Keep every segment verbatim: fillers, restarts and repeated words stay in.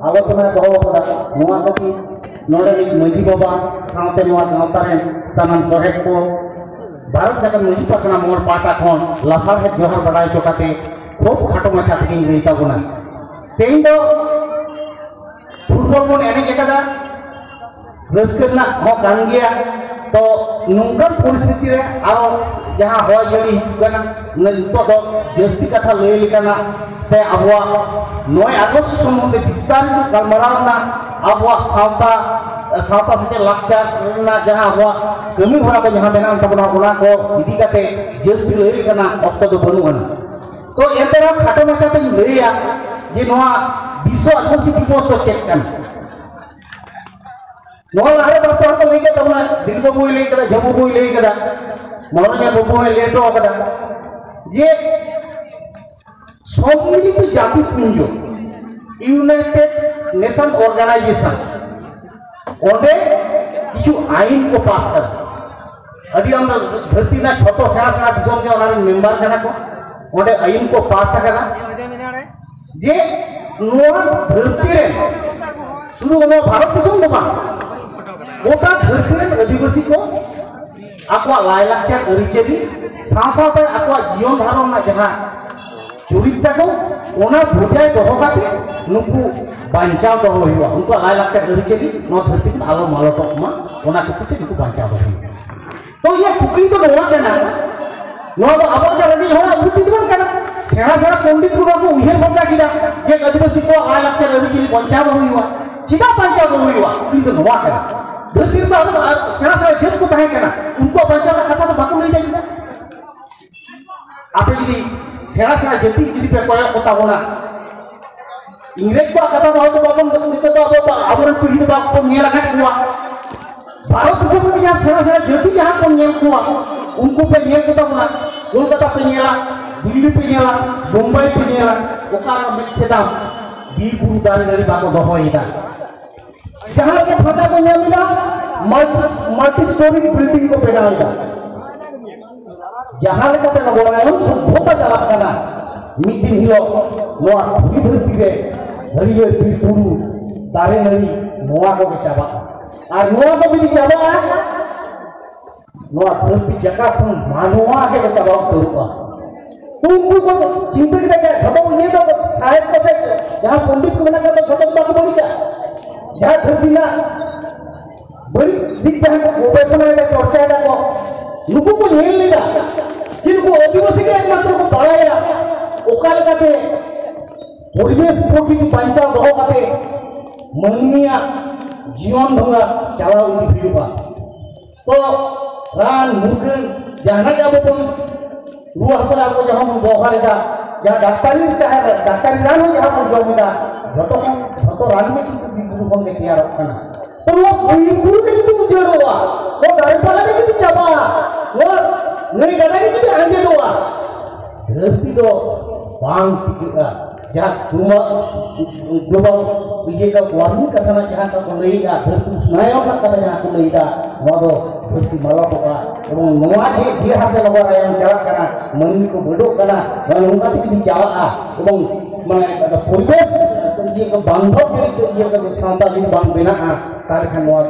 ᱟᱞᱳᱪᱚᱱᱟ ᱫᱚᱦᱚ ᱟᱠᱟᱫᱟ᱾ ᱱᱚᱣᱟ ᱠᱷᱟᱹᱛᱤᱨ ᱱᱚᱰᱮ ᱨᱤᱱ ᱢᱟᱹᱡᱷᱤ ᱵᱟᱵᱟ ᱥᱟᱶᱛᱮ ᱱᱚᱣᱟ ᱜᱟᱶᱛᱟ ᱨᱮᱱ ᱥᱟᱱᱟᱢ ᱥᱚᱦᱮᱫ ᱠᱚ ᱵᱷᱟᱨᱚᱛ ᱡᱟᱠᱟᱛ ᱢᱟᱹᱡᱷᱤ ᱯᱟᱨᱜᱟᱱᱟ ᱢᱚᱦᱚᱞ ᱯᱟᱦᱴᱟ ᱠᱷᱚᱱ ᱞᱟᱥᱟᱲᱦᱮᱫ ᱡᱚᱦᱟᱨ ᱵᱟᱰᱟᱭ ᱦᱚᱪᱚ ᱠᱟᱛᱮ ᱠᱷᱩᱵ ᱠᱷᱟᱴᱚ ᱢᱟᱪᱷᱟ ᱛᱮᱜᱮᱧ ᱞᱟᱹᱭ ᱛᱟᱵᱚᱱᱟ᱾ ᱛᱮᱦᱮᱧ ᱫᱚ ᱯᱷᱩᱴᱵᱚᱞ ᱵᱚᱱ ᱮᱱᱮᱡ ᱟᱠᱟᱫᱟ, ᱨᱟᱹᱥᱠᱟᱹ ᱨᱮᱱᱟᱜ ᱦᱚᱸ ᱠᱟᱱ ᱜᱮᱭᱟ᱾ ᱛᱚ ᱱᱚᱝᱠᱟᱱ ᱯᱚᱨᱤᱥᱛᱷᱤᱛᱤ ᱨᱮ ᱟᱨᱚ ᱡᱟᱦᱟᱸ ᱦᱚᱭ ᱡᱟᱹᱲᱤ ᱦᱤᱡᱩᱜ ᱠᱟᱱᱟ, ᱱᱤᱛᱚᱜ ᱫᱚ ᱡᱟᱹᱥᱛᱤ ᱠᱟᱛᱷᱟ ᱞᱟᱹᱭ ᱞᱮᱠᱟᱱᱟᱜ ᱥᱮ ᱟᱵᱚᱣᱟᱜ ᱱᱚᱭ ᱟᱜᱚᱥᱴ ᱥᱚᱢᱵᱚᱱᱫᱷᱮ ᱵᱤᱥᱛᱟᱨᱤᱛ ᱜᱟᱞᱢᱟᱨᱟᱣ ᱨᱮᱱᱟᱜ ᱟᱵᱚᱣᱟᱜ ᱥᱟᱶᱛᱟ, ᱥᱟᱶᱛᱟ ᱥᱮᱪᱮᱫ ᱞᱟᱠᱪᱟᱨ ᱨᱮᱱᱟᱜ ᱡᱟᱦᱟᱸ ᱟᱵᱚᱣᱟᱜ ᱠᱟᱹᱢᱤ ᱦᱚᱨᱟ ᱠᱚ ᱡᱟᱦᱟᱸ ᱢᱮᱱᱟᱜ ᱛᱟᱵᱚᱱᱟ, ᱚᱱᱟ ᱠᱚ ᱤᱫᱤ ᱠᱟᱛᱮ ᱡᱟᱹᱥᱛᱤ ᱞᱟᱹᱭ ᱞᱮᱠᱟᱱᱟᱜ ᱚᱠᱛᱚ ᱫᱚ ᱵᱟᱹᱱᱩᱜ ᱟᱱᱟ᱾ ᱛᱚ ᱮᱱᱛᱮ ᱨᱮᱦᱚᱸ ᱠᱷᱟᱴᱚ ᱢᱟᱪᱷᱟ ᱛᱮᱧ ᱞᱟᱹᱭᱟ ᱡᱮ ᱱᱚᱣᱟ ᱵᱤᱥᱥᱚ ᱟᱹᱫᱤᱵᱟᱹᱥᱤ ᱫᱤᱵᱚᱥ ᱫᱚ ᱪᱮᱫ ᱠᱟᱱᱟ? ᱱᱚᱣᱟ ᱞᱟᱦᱟᱨᱮ ᱵᱟᱨ ᱯᱮ ᱦᱚᱲ ᱠᱚ ᱞᱟᱹᱭ ᱠᱮᱫ ᱛᱟᱵᱚᱱᱟ, ᱫᱤᱞᱤᱯ ᱵᱟᱹᱵᱩᱭ ᱞᱟᱹᱭ ᱠᱮᱫᱟ, ᱡᱷᱟᱹ ᱵᱟᱹᱵᱩᱭ ᱞᱟᱹᱭ ᱠᱮᱫᱟ, ᱢᱚᱱᱳᱨᱚᱧᱡᱚᱱ ᱵᱟᱹᱵᱩ ᱦᱚᱸᱭ ᱞᱟᱹᱭ ᱦᱚᱴᱚ ᱠᱟᱫᱟ ᱡᱮ ᱥᱚᱢᱢᱤᱞᱤᱛ ᱡᱟᱹᱛᱤ ᱯᱩᱧᱡᱚ, United Nation Organization, ᱚᱸᱰᱮ ᱠᱤᱪᱷᱩ ᱟᱭᱤᱱ ᱠᱚ ᱯᱟᱥ ᱠᱟᱫᱟ᱾ ᱟᱹᱰᱤ ᱟᱢᱫᱟ ᱫᱷᱟᱹᱨᱛᱤ ᱨᱮᱱᱟᱜ ᱡᱷᱚᱛᱚ ᱥᱮᱬᱟ ᱥᱮᱬᱟ ᱫᱤᱥᱚᱢ ᱜᱮ ᱚᱱᱟ ᱨᱮᱱ ᱢᱮᱢᱵᱟᱨ ᱠᱟᱱᱟ ᱠᱚ᱾ ᱚᱸᱰᱮ ᱟᱭᱤᱱ ᱠᱚ ᱯᱟᱥ ᱟᱠᱟᱫᱟ ᱡᱮ ᱱᱚᱣᱟ ᱫᱷᱟᱹᱨᱛᱤ ᱨᱮ ᱥᱩᱫᱷᱩ ᱱᱚᱣᱟ ᱵᱷᱟᱨᱚᱛ ᱫᱤᱥᱚᱢ ᱫᱚ ᱵᱟᱝ, ᱜᱚᱴᱟ ᱫᱷᱟᱹᱨᱛᱤ ᱨᱮᱱ ᱟᱹᱫᱤᱵᱟᱹᱥᱤ ᱠᱚ ᱟᱠᱚᱣᱟᱜ ᱞᱟᱭᱼᱞᱟᱠᱪᱟᱨ ᱟᱹᱨᱤᱪᱟᱹᱞᱤ ᱥᱟᱶ ᱥᱟᱶᱛᱮ ᱟᱠᱚᱣᱟᱜ ᱡᱤᱭᱚᱱ ᱫᱷᱟᱨᱚᱱ ᱨᱮᱱᱟᱜ ᱡᱟᱦᱟᱸ ᱪᱚᱨᱤᱛ ᱛᱟᱠᱚ, ᱚᱱᱟ ᱵᱚᱡᱟᱭ ᱫᱚᱦᱚ ᱠᱟᱛᱮ ᱱᱩᱠᱩ ᱵᱟᱧᱪᱟᱣ ᱫᱚᱦᱚ ᱦᱩᱭᱩᱜᱼᱟ᱾ ᱩᱱᱠᱩᱣᱟᱜ ᱞᱟᱭᱼᱞᱟᱠᱪᱟᱨ ᱟᱹᱨᱤᱪᱟᱹᱞᱤ ᱱᱚᱣᱟ ᱫᱷᱟᱹᱨᱛᱤ ᱠᱷᱚᱱ ᱟᱞᱚ ᱢᱟᱞᱚᱴᱚᱜ ᱢᱟ, ᱚᱱᱟ ᱠᱷᱟᱹᱛᱤᱨ ᱛᱮ ᱱᱩᱠᱩ ᱵᱟᱧᱪᱟᱣ ᱫᱚᱦᱚ ᱦᱩᱭᱩᱜᱼᱟ᱾ ᱛᱚ ᱤᱧᱟᱹᱜ ᱠᱩᱠᱞᱤ ᱫᱚ ᱱᱚᱣᱟ ᱠᱟᱱᱟ, ᱱᱚᱣᱟ ᱫᱚ ᱟᱵᱚ ᱫᱚ ᱨᱮᱸᱜᱮᱡ ᱦᱚᱲᱟᱜ ᱵᱩᱫᱽᱫᱷᱤ ᱫᱚ ᱵᱟᱝ ᱠᱟᱱᱟ᱾ ᱥᱮᱬᱟ ᱥᱮᱬᱟ ᱯᱚᱱᱰᱤᱛ ᱠᱚ ᱱᱚᱣᱟ ᱠᱚ ᱩᱭᱦᱟᱹᱨ ᱵᱷᱟᱵᱽᱱᱟ ᱠᱮᱫᱟ ᱡᱮ ᱟᱹᱫᱤᱵᱟᱹᱥᱤ ᱠᱚᱣᱟᱜ ᱞᱟᱭᱼᱞᱟᱠᱪᱟᱨ ᱟᱹᱨᱤᱪᱟᱹᱞᱤ ᱵᱟᱧᱪᱟᱣ ᱫᱚᱦᱚ ᱦᱩᱭᱩᱜᱼᱟ᱾ ᱪᱮᱫᱟᱜ ᱵᱟᱧᱪᱟᱣ ᱫᱚᱦᱚ ᱦᱩᱭᱩᱜᱼᱟ? ᱠᱩᱠᱞᱤ ᱫᱚ ᱱᱚᱣᱟ ᱠᱟᱱᱟ᱾ ᱫᱷᱟᱹᱨᱛᱤ ᱨᱮᱫᱚ ᱟᱵᱚ ᱫᱚ ᱥᱮᱬᱟ ᱥᱮᱬᱟ ᱡᱟᱹᱛ ᱠᱚ ᱛᱟᱦᱮᱸ ᱠᱟᱱᱟ, ᱩᱱᱠᱩᱣᱟᱜ ᱵᱟᱧᱪᱟᱣ ᱨᱮᱱᱟᱜ ᱠᱟᱛᱷᱟ ᱫᱚ ᱵᱟᱠᱚ ᱞᱟᱹᱭ ᱫᱟᱲᱮᱭᱟᱜᱼᱟ᱾ ᱟᱯᱮ ᱡᱩᱫᱤ ᱥᱮᱬᱟ ᱥᱮᱬᱟ ᱡᱟᱹᱛᱤ ᱡᱩᱫᱤ ᱯᱮ ᱠᱚᱭᱚᱜ ᱠᱚ ᱛᱟᱵᱚᱱᱟ, ᱤᱝᱨᱮᱡᱽ ᱠᱚᱣᱟᱜ ᱠᱟᱛᱷᱟ ᱫᱚ ᱦᱚᱭᱛᱳ ᱵᱟᱵᱚᱱ, ᱱᱤᱛᱚᱜ ᱫᱚ ᱟᱵᱚ, ᱟᱵᱚᱨᱮᱱ ᱯᱤᱲᱦᱤ ᱫᱚ ᱵᱟᱵᱚᱱ ᱧᱮᱞ ᱟᱠᱟᱫ ᱠᱚᱣᱟ᱾ ᱵᱷᱟᱨᱚᱛ ᱫᱤᱥᱚᱢ ᱨᱮ ᱡᱟᱦᱟᱸ ᱥᱮᱬᱟ ᱥᱮᱬᱟ ᱡᱟᱹᱛᱤ ᱡᱟᱦᱟᱸ ᱵᱚᱱ ᱧᱮᱞ ᱠᱚᱣᱟ, ᱩᱱᱠᱩ ᱯᱮ ᱧᱮᱞ ᱠᱚ ᱛᱟᱵᱚᱱᱟ, ᱠᱳᱞᱠᱟᱛᱟ ᱯᱮ ᱧᱮᱞᱟ, ᱫᱤᱞᱞᱤ ᱯᱮ ᱧᱮᱞᱟ, ᱵᱳᱢᱵᱟᱭ ᱯᱮ ᱧᱮᱞᱟ, ᱚᱠᱟ ᱨᱮ ᱢᱤᱫ ᱪᱮᱫᱟᱜ ᱵᱤᱨ ᱵᱩᱨᱩ ᱫᱟᱨᱮ ᱱᱟᱹᱲᱤ ᱵᱟᱠᱚ ᱫᱚᱦᱚᱭᱮᱫᱟ? ᱡᱟᱦᱟᱸ ᱞᱮᱠᱟ ᱯᱷᱟᱸᱠᱟ ᱠᱚ ᱧᱟᱢ ᱮᱫᱟ, multi, multi story building ᱠᱚ ᱵᱮᱱᱟᱣ ᱮᱫᱟ᱾ ᱡᱟᱦᱟᱸ ᱞᱮᱠᱟᱛᱮ ᱱᱚᱜᱚᱨᱟᱭᱚᱱ ᱥᱚᱵᱷᱚᱛᱟ ᱪᱟᱞᱟᱜ ᱠᱟᱱᱟ, ᱢᱤᱫ ᱫᱤᱱ ᱦᱤᱞᱳᱜ ᱱᱚᱣᱟ ᱫᱷᱩᱲᱤ ᱫᱷᱟᱹᱨᱛᱤ ᱨᱮ ᱦᱟᱹᱨᱭᱟᱹᱲ ᱵᱤᱨ ᱵᱩᱨᱩ, ᱫᱟᱨᱮ ᱱᱟᱹᱲᱤ, ᱱᱚᱣᱟ ᱠᱚᱜᱮ ᱪᱟᱵᱟᱜᱼᱟ᱾ ᱟᱨ ᱱᱚᱣᱟ ᱠᱚ ᱡᱩᱫᱤ ᱪᱟᱵᱟᱜᱼᱟ, ᱱᱚᱣᱟ ᱫᱷᱟᱹᱨᱛᱤ ᱡᱟᱠᱟᱛ ᱠᱷᱚᱱ ᱢᱟᱱᱣᱟ ᱜᱮ ᱪᱟᱵᱟ ᱩᱛᱟᱹᱨᱚᱜᱼᱟ᱾ ᱩᱱᱠᱩ ᱠᱚ ᱪᱤᱱᱛᱟᱹ ᱠᱮᱫᱟ ᱡᱮ ᱡᱷᱚᱛᱚ ᱤᱭᱟᱹ ᱫᱚ ᱥᱟᱦᱮᱵ ᱠᱚ ᱥᱮ ᱡᱟᱦᱟᱸ ᱯᱚᱱᱰᱤᱛ ᱠᱚ ᱢᱮᱱᱟᱜ ᱠᱚᱣᱟ, ᱡᱷᱚᱛᱚ ᱵᱟᱠᱚ ᱵᱟᱹᱲᱤᱡᱟ᱾ ᱡᱟᱦᱟᱸ ᱫᱷᱟᱹᱨᱛᱤ ᱨᱮᱱᱟᱜ ᱵᱟᱹᱲᱤᱡ ᱫᱤᱠ ᱡᱟᱦᱟᱸ ᱠᱚ ᱜᱚᱵᱮᱥᱚᱱᱟ ᱮᱫᱟ, ᱪᱚᱨᱪᱟ ᱮᱫᱟ ᱠᱚ, ᱱᱩᱠᱩ ᱠᱚ ᱧᱮᱞ ᱞᱮᱫᱟ ᱡᱮ ᱱᱩᱠᱩ ᱟᱹᱫᱤᱵᱟᱹᱥᱤ ᱜᱮ ᱮᱠᱢᱟᱛᱨᱚ ᱠᱚ ᱵᱟᱲᱟᱭᱟ ᱚᱠᱟ ᱞᱮᱠᱟᱛᱮ ᱯᱚᱨᱤᱵᱮᱥ ᱯᱨᱚᱠᱨᱤᱛᱤ ᱵᱟᱧᱪᱟᱣ ᱫᱚᱦᱚ ᱠᱟᱛᱮ ᱢᱟᱹᱱᱢᱤᱭᱟᱜ ᱡᱤᱭᱚᱱ ᱰᱷᱚᱸᱜᱟ ᱪᱟᱞᱟᱣ ᱤᱫᱤ ᱦᱩᱭᱩᱜᱼᱟ᱾ ᱛᱚ ᱨᱟᱱ ᱢᱩᱨᱜᱟᱹᱱ ᱡᱟᱦᱟᱱᱟᱜ ᱜᱮ ᱟᱵᱚ ᱵᱚᱱ ᱨᱩᱣᱟᱹ ᱦᱟᱹᱥᱩ ᱨᱮ ᱟᱵᱚ ᱡᱟᱦᱟᱸ ᱵᱚᱱ ᱵᱮᱵᱚᱦᱟᱨ ᱮᱫᱟ, ᱡᱟᱦᱟᱸ ᱰᱟᱠᱛᱟᱨᱤ ᱪᱟᱦᱮ ᱰᱟᱠᱛᱟᱨᱤ ᱨᱟᱱ ᱦᱚᱸ ᱡᱟᱦᱟᱸ ᱵᱚᱱ ᱡᱚᱢ ᱮᱫᱟ, ᱡᱚᱛᱚ ᱠᱷᱚᱱ ᱡᱚᱛᱚ ᱨᱟᱱ ᱜᱮ ᱠᱤᱱᱛᱩ ᱵᱤᱨ ᱵᱩᱨᱩ ᱠᱷᱚᱱ ᱜᱮ ᱛᱮᱭᱟᱨᱚᱜ ᱠᱟᱱᱟ᱾ ᱛᱚ ᱱᱚᱣᱟ ᱵᱤᱨ ᱵᱩᱨᱩ ᱜᱮ ᱡᱩᱫᱤ ᱩᱡᱟᱹᱲᱚᱜᱼᱟ, ᱱᱚᱣᱟ ᱫᱟᱨᱮ ᱯᱟᱞᱟ ᱜᱮ ᱡᱩᱫᱤ ᱪᱟᱵᱟᱜᱼᱟ, ᱱᱚᱣᱟ ᱱᱟᱹᱭ ᱜᱟᱰᱟ ᱜᱮ ᱡᱩᱫᱤ ᱟᱸᱡᱮᱫᱚᱜᱼᱟ, ᱫᱷᱟᱹᱨᱛᱤ ᱫᱚ ᱵᱟᱝ ᱴᱤᱠᱟᱹᱜᱼᱟ᱾ ᱡᱟᱦᱟᱸ global, global ᱤᱭᱟᱹ ᱠᱚ warming ᱠᱟᱛᱷᱟ ᱨᱮᱱᱟᱜ ᱡᱟᱦᱟᱸ ᱠᱚ ᱞᱟᱹᱭᱮᱫᱼᱟ, ᱫᱷᱟᱹᱨᱛᱤ ᱩᱥᱱᱟᱭᱚᱱ ᱨᱮᱱᱟᱜ ᱠᱟᱛᱷᱟ ᱡᱟᱦᱟᱸ ᱠᱚ ᱞᱟᱹᱭᱮᱫᱟ, ᱱᱚᱣᱟ ᱫᱚ ᱫᱷᱟᱹᱨᱛᱤ ᱢᱟᱞᱚᱴᱚᱜᱼᱟ᱾ ᱮᱵᱚᱝ ᱱᱚᱣᱟ ᱡᱮ ᱡᱮ ᱦᱟᱯᱮ ᱞᱚᱜᱚ ᱛᱟᱭᱚᱢ ᱪᱟᱞᱟᱜ ᱠᱟᱱᱟ, ᱢᱟᱹᱱᱢᱤ ᱠᱚ ᱵᱟᱹᱰᱚᱜ ᱠᱟᱱᱟ, ᱱᱚᱜᱼᱚ ᱱᱚᱝᱠᱟ ᱛᱮ ᱡᱩᱫᱤ ᱪᱟᱞᱟᱜᱼᱟ ᱮᱵᱚᱝ ᱢᱟᱱᱮ ᱯᱚᱨᱤᱵᱮᱥ ᱤᱭᱟᱹ ᱠᱚ ᱵᱟᱱᱫᱷᱚᱵ ᱡᱩᱫᱤ ᱤᱭᱟᱹ ᱠᱚ ᱥᱟᱶᱛᱟ ᱡᱩᱫᱤ ᱵᱟᱝ ᱵᱮᱱᱟᱜᱼᱟ, ᱛᱟᱦᱚᱞᱮ ᱠᱷᱟᱱ ᱱᱚᱣᱟ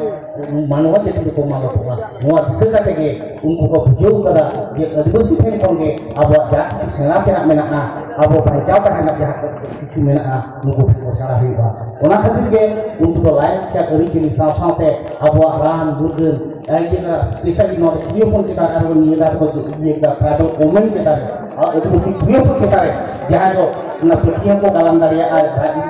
ᱢᱟᱱᱣᱟ ᱪᱮᱛᱟᱱ ᱨᱮᱠᱚ ᱢᱟᱞᱚᱴᱚᱜᱼᱟ᱾ ᱱᱚᱣᱟ ᱫᱤᱥᱟᱹ ᱠᱟᱛᱮ ᱜᱮ ᱩᱱᱠᱩ ᱠᱚ ᱵᱩᱡᱷᱟᱹᱣ ᱠᱟᱫᱟ ᱡᱮ ᱟᱹᱫᱤᱵᱟᱹᱥᱤ ᱴᱷᱮᱱ ᱠᱷᱚᱱ ᱜᱮ ᱟᱵᱚᱣᱟᱜ ᱡᱟ ᱠᱤᱪᱷᱩ ᱥᱮᱬᱟ ᱛᱮᱱᱟᱜ ᱢᱮᱱᱟᱜᱼᱟ, ᱟᱵᱚ ᱵᱟᱧᱪᱟᱣ ᱛᱟᱦᱮᱱ ᱨᱮᱱᱟᱜ ᱡᱟᱦᱟᱸ ᱠᱤᱪᱷᱩ ᱢᱮᱱᱟᱜᱼᱟ, ᱱᱩᱠᱩ ᱴᱷᱮᱱ ᱠᱚ ᱥᱮᱬᱟ ᱦᱩᱭᱩᱜᱼᱟ᱾ ᱚᱱᱟ ᱠᱷᱟᱹᱛᱤᱨ ᱜᱮ ᱩᱱᱠᱩ ᱫᱚ ᱞᱟᱭᱼᱞᱟᱠᱪᱟᱨ ᱟᱹᱨᱤᱪᱟᱹᱞᱤ ᱥᱟᱶ ᱥᱟᱶᱛᱮ ᱟᱵᱚᱣᱟᱜ ᱨᱟᱱ ᱢᱩᱨᱜᱟᱹᱱ, ᱮ, ᱤᱭᱟᱹ, specially ᱱᱚᱣᱟ ᱫᱚ ᱠᱩᱲᱤ ᱦᱚᱯᱚᱱ ᱪᱮᱛᱟᱱ ᱨᱮ ᱟᱨᱦᱚᱸ ᱱᱤᱭᱟᱹ ᱫᱷᱟᱣ ᱫᱚᱠᱚ ᱤᱭᱟᱹ ᱠᱮᱫᱟ, tribal women ᱪᱮᱛᱟᱱ ᱨᱮ, ᱟᱨ ᱟᱹᱫᱤᱵᱟᱹᱥᱤ ᱠᱩᱲᱤ ᱦᱚᱯᱚᱱ ᱪᱮᱛᱟᱱ ᱨᱮ, ᱡᱟᱦᱟᱸᱭ ᱫᱚ ᱚᱱᱟ ᱯᱟᱹᱴᱭᱟᱹ ᱠᱚ ᱜᱟᱞᱟᱝ ᱫᱟᱲᱮᱭᱟᱜᱼᱟ,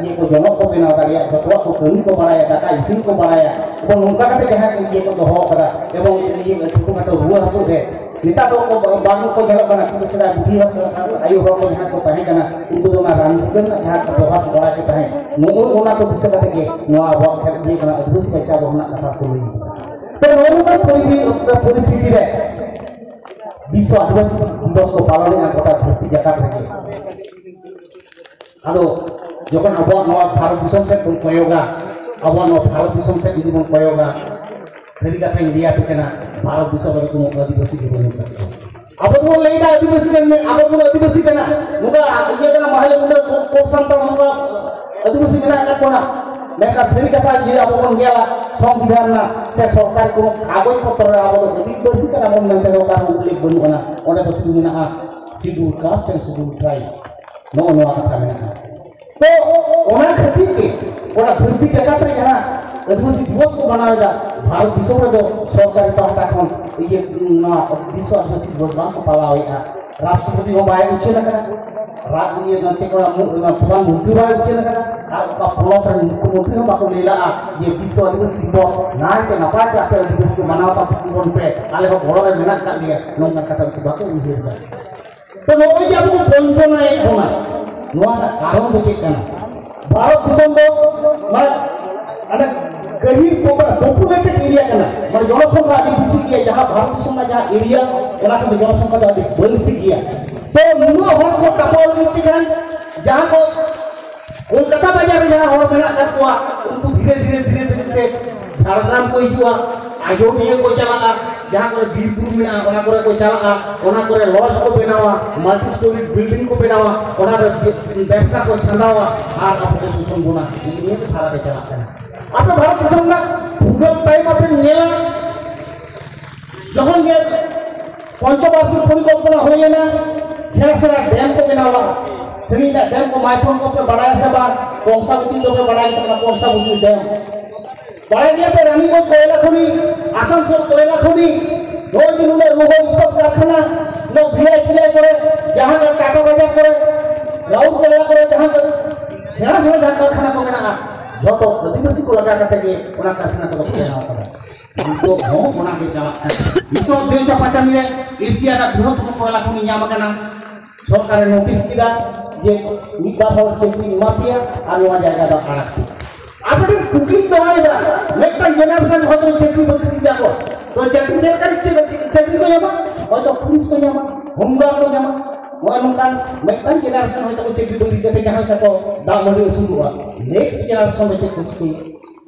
ᱤᱭᱟᱹ ᱠᱚ ᱡᱚᱱᱚᱜ ᱠᱚ ᱵᱮᱱᱟᱣ ᱫᱟᱲᱮᱭᱟᱜᱼᱟ, ᱡᱚᱛᱚᱣᱟᱜ ᱠᱚ ᱠᱟᱹᱢᱤ ᱠᱚ ᱵᱟᱲᱟᱭᱟ, ᱫᱟᱠᱟ ᱤᱥᱤᱱ ᱠᱚ ᱵᱟᱲᱟᱭᱟ, ᱮᱵᱚᱝ ᱱᱚᱝᱠᱟ ᱠᱟᱛᱮ ᱡᱟᱦᱟᱸᱭ ᱠᱚ ᱤᱭᱟᱹ ᱠᱚ ᱫᱚᱦᱚ ᱠᱟᱫᱟ, ᱮᱵᱚᱝ ᱤᱭᱟᱹ ᱪᱷᱳᱴᱳ ᱠᱷᱟᱴᱳ ᱨᱩᱣᱟᱹ ᱦᱟᱹᱥᱩ ᱨᱮ ᱱᱮᱛᱟᱨ ᱫᱚ ᱠᱚ ᱵᱟᱝ ᱠᱚ ᱧᱮᱞᱚᱜ ᱠᱟᱱᱟ, ᱠᱤᱱᱛᱩ ᱥᱮᱫᱟᱭ ᱵᱩᱰᱷᱤ ᱦᱚᱲ ᱠᱚ, ᱟᱭᱳ ᱦᱚᱲ ᱠᱚ ᱡᱟᱦᱟᱸ ᱠᱚ ᱛᱟᱦᱮᱸ ᱠᱟᱱᱟ, ᱩᱱᱠᱩ ᱫᱚ ᱚᱱᱟ ᱨᱟᱱ ᱢᱩᱨᱜᱟᱹᱱ ᱨᱮᱱᱟᱜ ᱡᱟᱦᱟᱸ ᱠᱚ ᱵᱮᱵᱚᱦᱟᱨ ᱵᱟᱲᱟᱭ ᱠᱚ ᱛᱟᱦᱮᱸᱫ, ᱱᱚᱜᱼᱚᱭ ᱚᱱᱟ ᱠᱚ ᱫᱤᱥᱟᱹ ᱠᱟᱛᱮ ᱜᱮ ᱱᱚᱣᱟ ᱟᱵᱚᱣᱟᱜ ᱠᱷᱮᱞ ᱤᱭᱟᱹ ᱠᱟᱱᱟ, ᱟᱹᱫᱤᱵᱟᱹᱥᱤ ᱵᱟᱧᱪᱟᱣ ᱫᱚᱦᱚ ᱨᱮᱱᱟᱜ ᱠᱟᱛᱷᱟ ᱠᱚ ᱞᱟᱹᱭ ᱠᱟᱫᱟ᱾ ᱛᱚ ᱱᱚᱜᱼᱚ ᱱᱚᱝᱠᱟᱱ ᱯᱚᱨᱤᱥᱛᱷᱤ-, ᱯᱚᱨᱤᱥᱛᱷᱤᱛᱤ ᱨᱮ ᱵᱤᱥᱥᱚ ᱟᱹᱫᱤᱵᱟᱹᱥᱤ ᱫᱤᱵᱚᱥ ᱠᱚ ᱯᱟᱞᱚᱱᱮᱫᱼᱟ ᱜᱚᱴᱟ ᱫᱷᱟᱹᱨᱛᱤ ᱡᱟᱠᱟᱛ ᱨᱮᱜᱮ᱾ ᱟᱫᱚ ᱡᱚᱠᱷᱚᱱ ᱟᱵᱚᱣᱟᱜ ᱱᱚᱣᱟ ᱵᱷᱟᱨᱚᱛ ᱫᱤᱥᱚᱢ ᱥᱮᱫ ᱵᱚᱱ ᱠᱚᱭᱚᱜᱟ, ᱟᱵᱚᱣᱟᱜ ᱱᱚᱣᱟ ᱵᱷᱟᱨᱚᱛ ᱫᱤᱥᱚᱢ ᱥᱮᱫ ᱡᱩᱫᱤ ᱵᱚᱱ ᱠᱚᱭᱚᱜᱟ, ᱥᱟᱹᱨᱤ ᱠᱟᱛᱷᱟᱧ ᱞᱟᱹᱭ ᱟᱯᱮ ᱠᱟᱱᱟ, ᱵᱷᱟᱨᱚᱛ ᱫᱤᱥᱚᱢ ᱨᱮ ᱠᱳᱱᱳ ᱟᱹᱫᱤᱵᱟᱹᱥᱤ ᱜᱮ ᱵᱟᱹᱱᱩᱜ ᱠᱟᱜ ᱠᱚᱣᱟ᱾ ᱟᱵᱚ ᱫᱚᱵᱚᱱ ᱞᱟᱹᱭᱫᱟ ᱟᱹᱫᱤᱵᱟᱹᱥᱤ ᱠᱟᱱᱟ, ᱟᱵᱚ ᱵᱚᱱ ᱟᱹᱫᱤᱵᱟᱹᱥᱤ ᱠᱟᱱᱟ, ᱱᱚᱝᱠᱟ ᱤᱭᱟᱹ ᱠᱟᱱᱟ, ᱢᱟᱦᱞᱮ ᱩᱱᱟᱹᱜ ᱠᱚ-, ᱠᱚ ᱥᱟᱱᱛᱟᱲ ᱱᱚᱝᱠᱟ ᱟᱹᱫᱤᱵᱟᱹᱥᱤ ᱢᱮᱱᱟᱜ ᱟᱠᱟᱫ ᱵᱚᱱᱟ᱾ ᱢᱮᱱᱠᱷᱟᱱ ᱥᱟᱹᱨᱤ ᱠᱟᱛᱷᱟ ᱡᱩᱫᱤ ᱟᱵᱚ ᱵᱚᱱ ᱧᱮᱞᱟ, ᱥᱚᱝᱵᱤᱫᱷᱟᱱ ᱨᱮᱱᱟᱜ ᱥᱮ ᱥᱚᱨᱠᱟᱨ ᱠᱚ ᱠᱟᱜᱚᱡᱽ ᱯᱚᱛᱨᱚ ᱨᱮ ᱟᱵᱚ ᱫᱚ ᱟᱹᱫᱤᱵᱟᱹᱥᱤ ᱠᱟᱱᱟ ᱵᱚᱱ ᱢᱮᱱᱛᱮ ᱫᱚ ᱚᱠᱟ ᱨᱮᱦᱚᱸ ᱩᱞᱞᱮᱠᱷ ᱵᱟᱹᱱᱩᱜ ᱟᱱᱟ᱾ ᱚᱸᱰᱮ ᱫᱚ ᱥᱩᱫᱷᱩ ᱢᱮᱱᱟᱜᱼᱟ Scheduled Caste and Scheduled Tribe᱾ ᱱᱚᱜᱼᱚ ᱱᱚᱣᱟ ᱠᱟᱛᱷᱟ ᱢᱮᱱᱟᱜᱼᱟ᱾ ᱛᱚ ᱚᱱᱟ ᱠᱷᱟᱹᱛᱤᱨ ᱛᱮ ᱚᱱᱟ ᱫᱷᱟᱹᱨᱛᱤ ᱡᱟᱠᱟᱛ ᱨᱮ ᱡᱟᱦᱟᱸ ᱟᱹᱫᱤᱵᱟᱹᱥᱤ ᱫᱤᱵᱚᱥ ᱠᱚ ᱢᱟᱱᱟᱣ ᱮᱫᱟ, ᱵᱷᱟᱨᱚᱛ ᱫᱤᱥᱚᱢ ᱨᱮᱫᱚ ᱥᱚᱨᱠᱟᱨᱤ ᱯᱟᱦᱴᱟ ᱠᱷᱚᱱ ᱤᱭᱟᱹ ᱱᱚᱣᱟ ᱵᱤᱥᱥᱚ ᱟᱹᱫᱤᱵᱟᱹᱥᱤ ᱫᱤᱵᱚᱥ ᱵᱟᱝ ᱠᱚ ᱯᱟᱞᱟᱣᱮᱫᱼᱟ᱾ ᱨᱟᱥᱴᱨᱚᱯᱚᱛᱤ ᱦᱚᱸ ᱵᱟᱭ ᱩᱪᱷᱟᱹᱱ ᱟᱠᱟᱱᱟ, ᱨᱟᱡᱽ ᱤᱭᱟᱹ ᱜᱟᱛᱮ ᱠᱚᱲᱟ ᱢᱩ-, ᱚᱱᱟ ᱯᱨᱚᱫᱷᱟᱱ ᱢᱚᱱᱛᱨᱤ ᱵᱟᱭ ᱩᱪᱷᱟᱹᱱ ᱟᱠᱟᱱᱟ, ᱟᱨ ᱚᱠᱟ ᱯᱚᱱᱚᱛ ᱨᱮᱱ ᱢᱩᱠᱷᱭᱚᱢᱚᱱᱛᱨᱤ ᱦᱚᱸ ᱵᱟᱠᱚ ᱞᱟᱹᱭ ᱞᱟᱜᱼᱟ ᱡᱮ ᱵᱤᱥᱥᱚ ᱟᱹᱫᱤᱵᱟᱹᱥᱤ ᱫᱤᱵᱚᱥ ᱱᱟᱭᱛᱮ ᱱᱟᱯᱟᱭ ᱛᱮ ᱟᱯᱮ ᱟᱹᱫᱤᱵᱟᱹᱥᱤ ᱠᱚ ᱢᱟᱱᱟᱣ ᱛᱟᱵᱚᱱ ᱯᱮ, ᱟᱞᱮ ᱦᱚᱸ ᱜᱚᱲᱚ ᱨᱮ ᱢᱮᱱᱟᱜ ᱟᱠᱟᱫ ᱞᱮᱭᱟ, ᱱᱚᱝᱠᱟ ᱠᱟᱛᱷᱟ ᱩᱱᱠᱩ ᱵᱟᱠᱚ ᱩᱭᱦᱟᱹᱨ ᱮᱫᱟ᱾ ᱛᱚ ᱱᱚᱜᱼᱚᱭ ᱡᱮ ᱟᱵᱚ ᱠᱚ ᱵᱚᱧᱪᱚᱱᱟᱭᱮᱫ ᱵᱚᱱᱟ, ᱱᱚᱣᱟ ᱨᱮᱱᱟᱜ ᱠᱟᱨᱚᱱ ᱫᱚ ᱪᱮᱫ ᱠᱟᱱᱟ? ᱵᱷᱟᱨᱚᱛ ᱫᱤᱥᱚᱢ ᱫᱚ ᱢᱟᱱᱮ ᱟᱹᱰᱤ ᱜᱟᱹᱦᱤᱨ ᱯᱚᱯᱩᱞᱮᱴᱮᱰ ᱮᱨᱤᱭᱟ ᱠᱟᱱᱟ, ᱢᱟᱱᱮ ᱡᱚᱱᱚᱥᱚᱝᱠᱷᱟ ᱟᱹᱰᱤ ᱵᱮᱥᱤ ᱜᱮᱭᱟ᱾ ᱡᱟᱦᱟᱸ ᱵᱷᱟᱨᱚᱛ ᱫᱤᱥᱚᱢ ᱨᱮᱱᱟᱜ ᱡᱟᱦᱟᱸ ᱮᱨᱤᱭᱟ, ᱚᱱᱟ ᱠᱷᱚᱱ ᱫᱚ ᱡᱚᱱᱚᱥᱚᱝᱠᱷᱟ ᱫᱚ ᱟᱹᱰᱤ ᱵᱟᱹᱲᱛᱤ ᱜᱮᱭᱟ᱾ ᱛᱚ ᱱᱩᱱᱟᱹᱜ ᱦᱚᱲ ᱠᱚ ᱴᱟᱯᱟᱣ ᱞᱟᱹᱜᱤᱫ ᱛᱮ ᱠᱷᱟᱱ ᱡᱟᱦᱟᱸ ᱠᱚ ᱠᱳᱞᱠᱟᱛᱟ ᱵᱟᱡᱟᱨ ᱨᱮ ᱡᱟᱦᱟᱸ ᱦᱚᱲ ᱢᱮᱱᱟᱜ ᱟᱠᱟᱫ ᱠᱚᱣᱟ, ᱩᱱᱠᱩ ᱫᱷᱤᱨᱮ ᱫᱷᱤᱨᱮ ᱫᱷᱤᱨᱮ ᱫᱷᱤᱨᱮ ᱛᱮ ᱡᱷᱟᱲᱜᱨᱟᱢ ᱠᱚ ᱦᱤᱡᱩᱜᱼᱟ, ᱟᱡᱚᱫᱤᱭᱟᱹ ᱠᱚ ᱪᱟᱞᱟᱜᱼᱟ, ᱡᱟᱦᱟᱸ ᱠᱚᱨᱮ ᱵᱤᱨ ᱵᱩᱨᱩ ᱢᱮᱱᱟᱜᱼᱟ ᱚᱱᱟ ᱠᱚᱨᱮ ᱠᱚ ᱪᱟᱞᱟᱜᱼᱟ, ᱚᱱᱟ ᱠᱚᱨᱮ ᱞᱚᱡᱽ ᱠᱚ ᱵᱮᱱᱟᱣᱟ, ᱢᱟᱞᱴᱤ ᱥᱴᱳᱨᱤ ᱵᱤᱞᱰᱤᱝ ᱠᱚ ᱵᱮᱱᱟᱣᱟ, ᱚᱱᱟ ᱨᱮ ᱵᱮᱵᱽᱥᱟ ᱠᱚ ᱪᱷᱟᱸᱫᱟᱣᱟ, ᱟᱨ ᱟᱵᱚ ᱠᱚ ᱥᱩᱥᱚᱢᱵᱚᱱᱟ᱾ ᱱᱤᱭᱟᱹ ᱠᱚ ᱫᱷᱟᱨᱟ ᱨᱮ ᱪᱟᱞᱟᱜ ᱠᱟᱱᱟ᱾ ᱟᱯᱮ ᱵᱷᱟᱨᱚᱛ ᱫᱤᱥᱚᱢ ᱨᱮᱱᱟᱜ ᱵᱷᱩᱜᱳᱞ ᱴᱟᱭᱤᱢ ᱟᱯᱮ ᱧᱮᱞᱟ, ᱡᱚᱠᱷᱚᱱ ᱜᱮ ᱯᱚᱧᱪᱚᱵᱟᱨᱥᱤᱠ ᱯᱚᱨᱤᱠᱚᱞᱯᱚᱱᱟ ᱦᱩᱭ ᱞᱮᱱᱟ, ᱥᱮᱬᱟ ᱥᱮᱬᱟ ᱰᱮᱢ ᱠᱚ ᱵᱮᱱᱟᱣ ᱞᱟᱜᱼᱟ᱾ ᱥᱟᱺᱜᱤᱧ ᱨᱮᱱᱟᱜ ᱰᱮᱢ ᱠᱚ ᱢᱟᱭᱛᱷᱚᱱ ᱠᱚᱯᱮ ᱵᱟᱲᱟᱭᱟ ᱥᱮ ᱵᱟᱝ? ᱠᱚᱝᱥᱟᱵᱚᱛᱤ ᱫᱚᱯᱮ ᱵᱟᱲᱟᱭ ᱜᱮᱭᱟ, ᱠᱚᱝᱥᱟᱵᱚᱛᱤ ᱰᱮᱢ ᱵᱟᱲᱟᱭ ᱜᱮᱭᱟ ᱯᱮ? ᱨᱟᱱᱤᱜᱚᱸᱡᱽ ᱠᱚᱭᱞᱟ ᱠᱷᱚᱱᱤ, ᱟᱥᱟᱱᱥᱳᱞ ᱠᱚᱭᱞᱟ ᱠᱷᱚᱱᱤ, ᱱᱚᱜᱼᱚᱭ ᱡᱮ ᱱᱚᱰᱮ ᱞᱳᱦᱚ ᱤᱥᱯᱟᱛ ᱠᱟᱨᱠᱷᱟᱱᱟ, ᱱᱚᱣᱟ ᱵᱷᱤᱞᱟᱭ ᱴᱤᱞᱟᱭ ᱠᱚᱨᱮ, ᱡᱟᱦᱟᱸ ᱴᱟᱴᱟ ᱵᱟᱡᱟᱨ ᱠᱚᱨᱮ, ᱨᱟᱩᱨᱠᱮᱞᱟ ᱠᱚᱨᱮ, ᱡᱟᱦᱟᱸ ᱠᱚ ᱥᱮᱬᱟ ᱥᱮᱬᱟ ᱡᱟᱦᱟᱸ ᱠᱟᱨᱠᱷᱟᱱᱟ ᱠᱚ ᱢᱮᱱᱟᱜᱼᱟ, ᱡᱷᱚᱛᱚ ᱟᱹᱫᱤᱵᱟᱹᱥᱤ ᱠᱚ ᱞᱟᱜᱟ ᱠᱟᱛᱮ ᱜᱮ ᱚᱱᱟ ᱠᱟᱨᱠᱷᱟᱱᱟ ᱠᱚᱫᱚ ᱠᱚ ᱵᱮᱱᱟᱣ ᱠᱟᱫᱟ᱾ ᱱᱤᱛᱚᱜ ᱦᱚᱸ ᱚᱱᱟ ᱜᱮ ᱪᱟᱞᱟᱜ ᱠᱟᱱᱟ᱾ ᱱᱤᱛᱚᱜ ᱫᱮᱣ ᱪᱟᱯᱟᱪᱟᱢᱤ ᱨᱮ ᱮᱥᱤᱭᱟ ᱨᱮᱱᱟᱜ ᱵᱨᱤᱦᱚᱛᱛᱚᱢ ᱠᱚᱭᱞᱟ ᱠᱷᱚᱱᱤ ᱧᱟᱢ ᱟᱠᱟᱱᱟ᱾ ᱥᱚᱨᱠᱟᱨᱮ ᱱᱳᱴᱤᱥ ᱠᱮᱫᱟ ᱡᱮ ᱢᱤᱫ ᱵᱟᱨ ᱦᱚᱲ ᱪᱟᱹᱠᱨᱤ ᱮᱢᱟ ᱯᱮᱭᱟ ᱟᱨ ᱱᱚᱣᱟ ᱡᱟᱭᱜᱟ ᱫᱚ ᱟᱲᱟᱜ ᱯᱮ᱾ ᱟᱯᱮ ᱴᱷᱮᱱ ᱠᱩᱠᱞᱤᱧ ᱫᱚᱦᱚᱭᱮᱫᱟ, ᱢᱤᱫᱴᱟᱝ ᱡᱮᱱᱟᱨᱮᱥᱚᱱ ᱦᱚᱭᱛᱳ ᱪᱟᱹᱠᱨᱤ ᱵᱟᱹᱠᱨᱤ ᱠᱮᱫᱟ ᱠᱚ, ᱛᱚ ᱪᱟᱹᱠᱨᱤ ᱪᱮᱫ ᱞᱮᱠᱟ ᱪᱮᱫ, ᱪᱟᱹᱠᱨᱤ ᱠᱚ ᱧᱟᱢᱟ? ᱦᱚᱭᱛᱳ ᱯᱩᱞᱤᱥ ᱠᱚ ᱧᱟᱢᱟ, ᱦᱳᱢᱜᱟᱨᱰ ᱠᱚ ᱧᱟᱢᱟ᱾ ᱱᱚᱜᱼᱚᱭ ᱱᱚᱝᱠᱟᱱ ᱢᱤᱫᱴᱟᱝ ᱡᱮᱱᱟᱨᱮᱥᱚᱱ ᱦᱚᱭᱛᱳ ᱠᱚ ᱪᱟᱹᱠᱨᱤ ᱵᱟᱹᱠᱨᱤ ᱠᱟᱛᱮ ᱡᱟᱦᱟᱸ ᱞᱮᱠᱟ ᱠᱚ ᱫᱟᱜ ᱢᱟᱹᱰᱤ ᱟᱹᱥᱩᱞᱚᱜᱼᱟ, ᱱᱮᱠᱥᱴ ᱡᱮᱱᱟᱨᱮᱥᱚᱱ ᱫᱚ ᱪᱮᱫ ᱠᱚ ᱪᱤᱠᱟᱹᱭᱟ?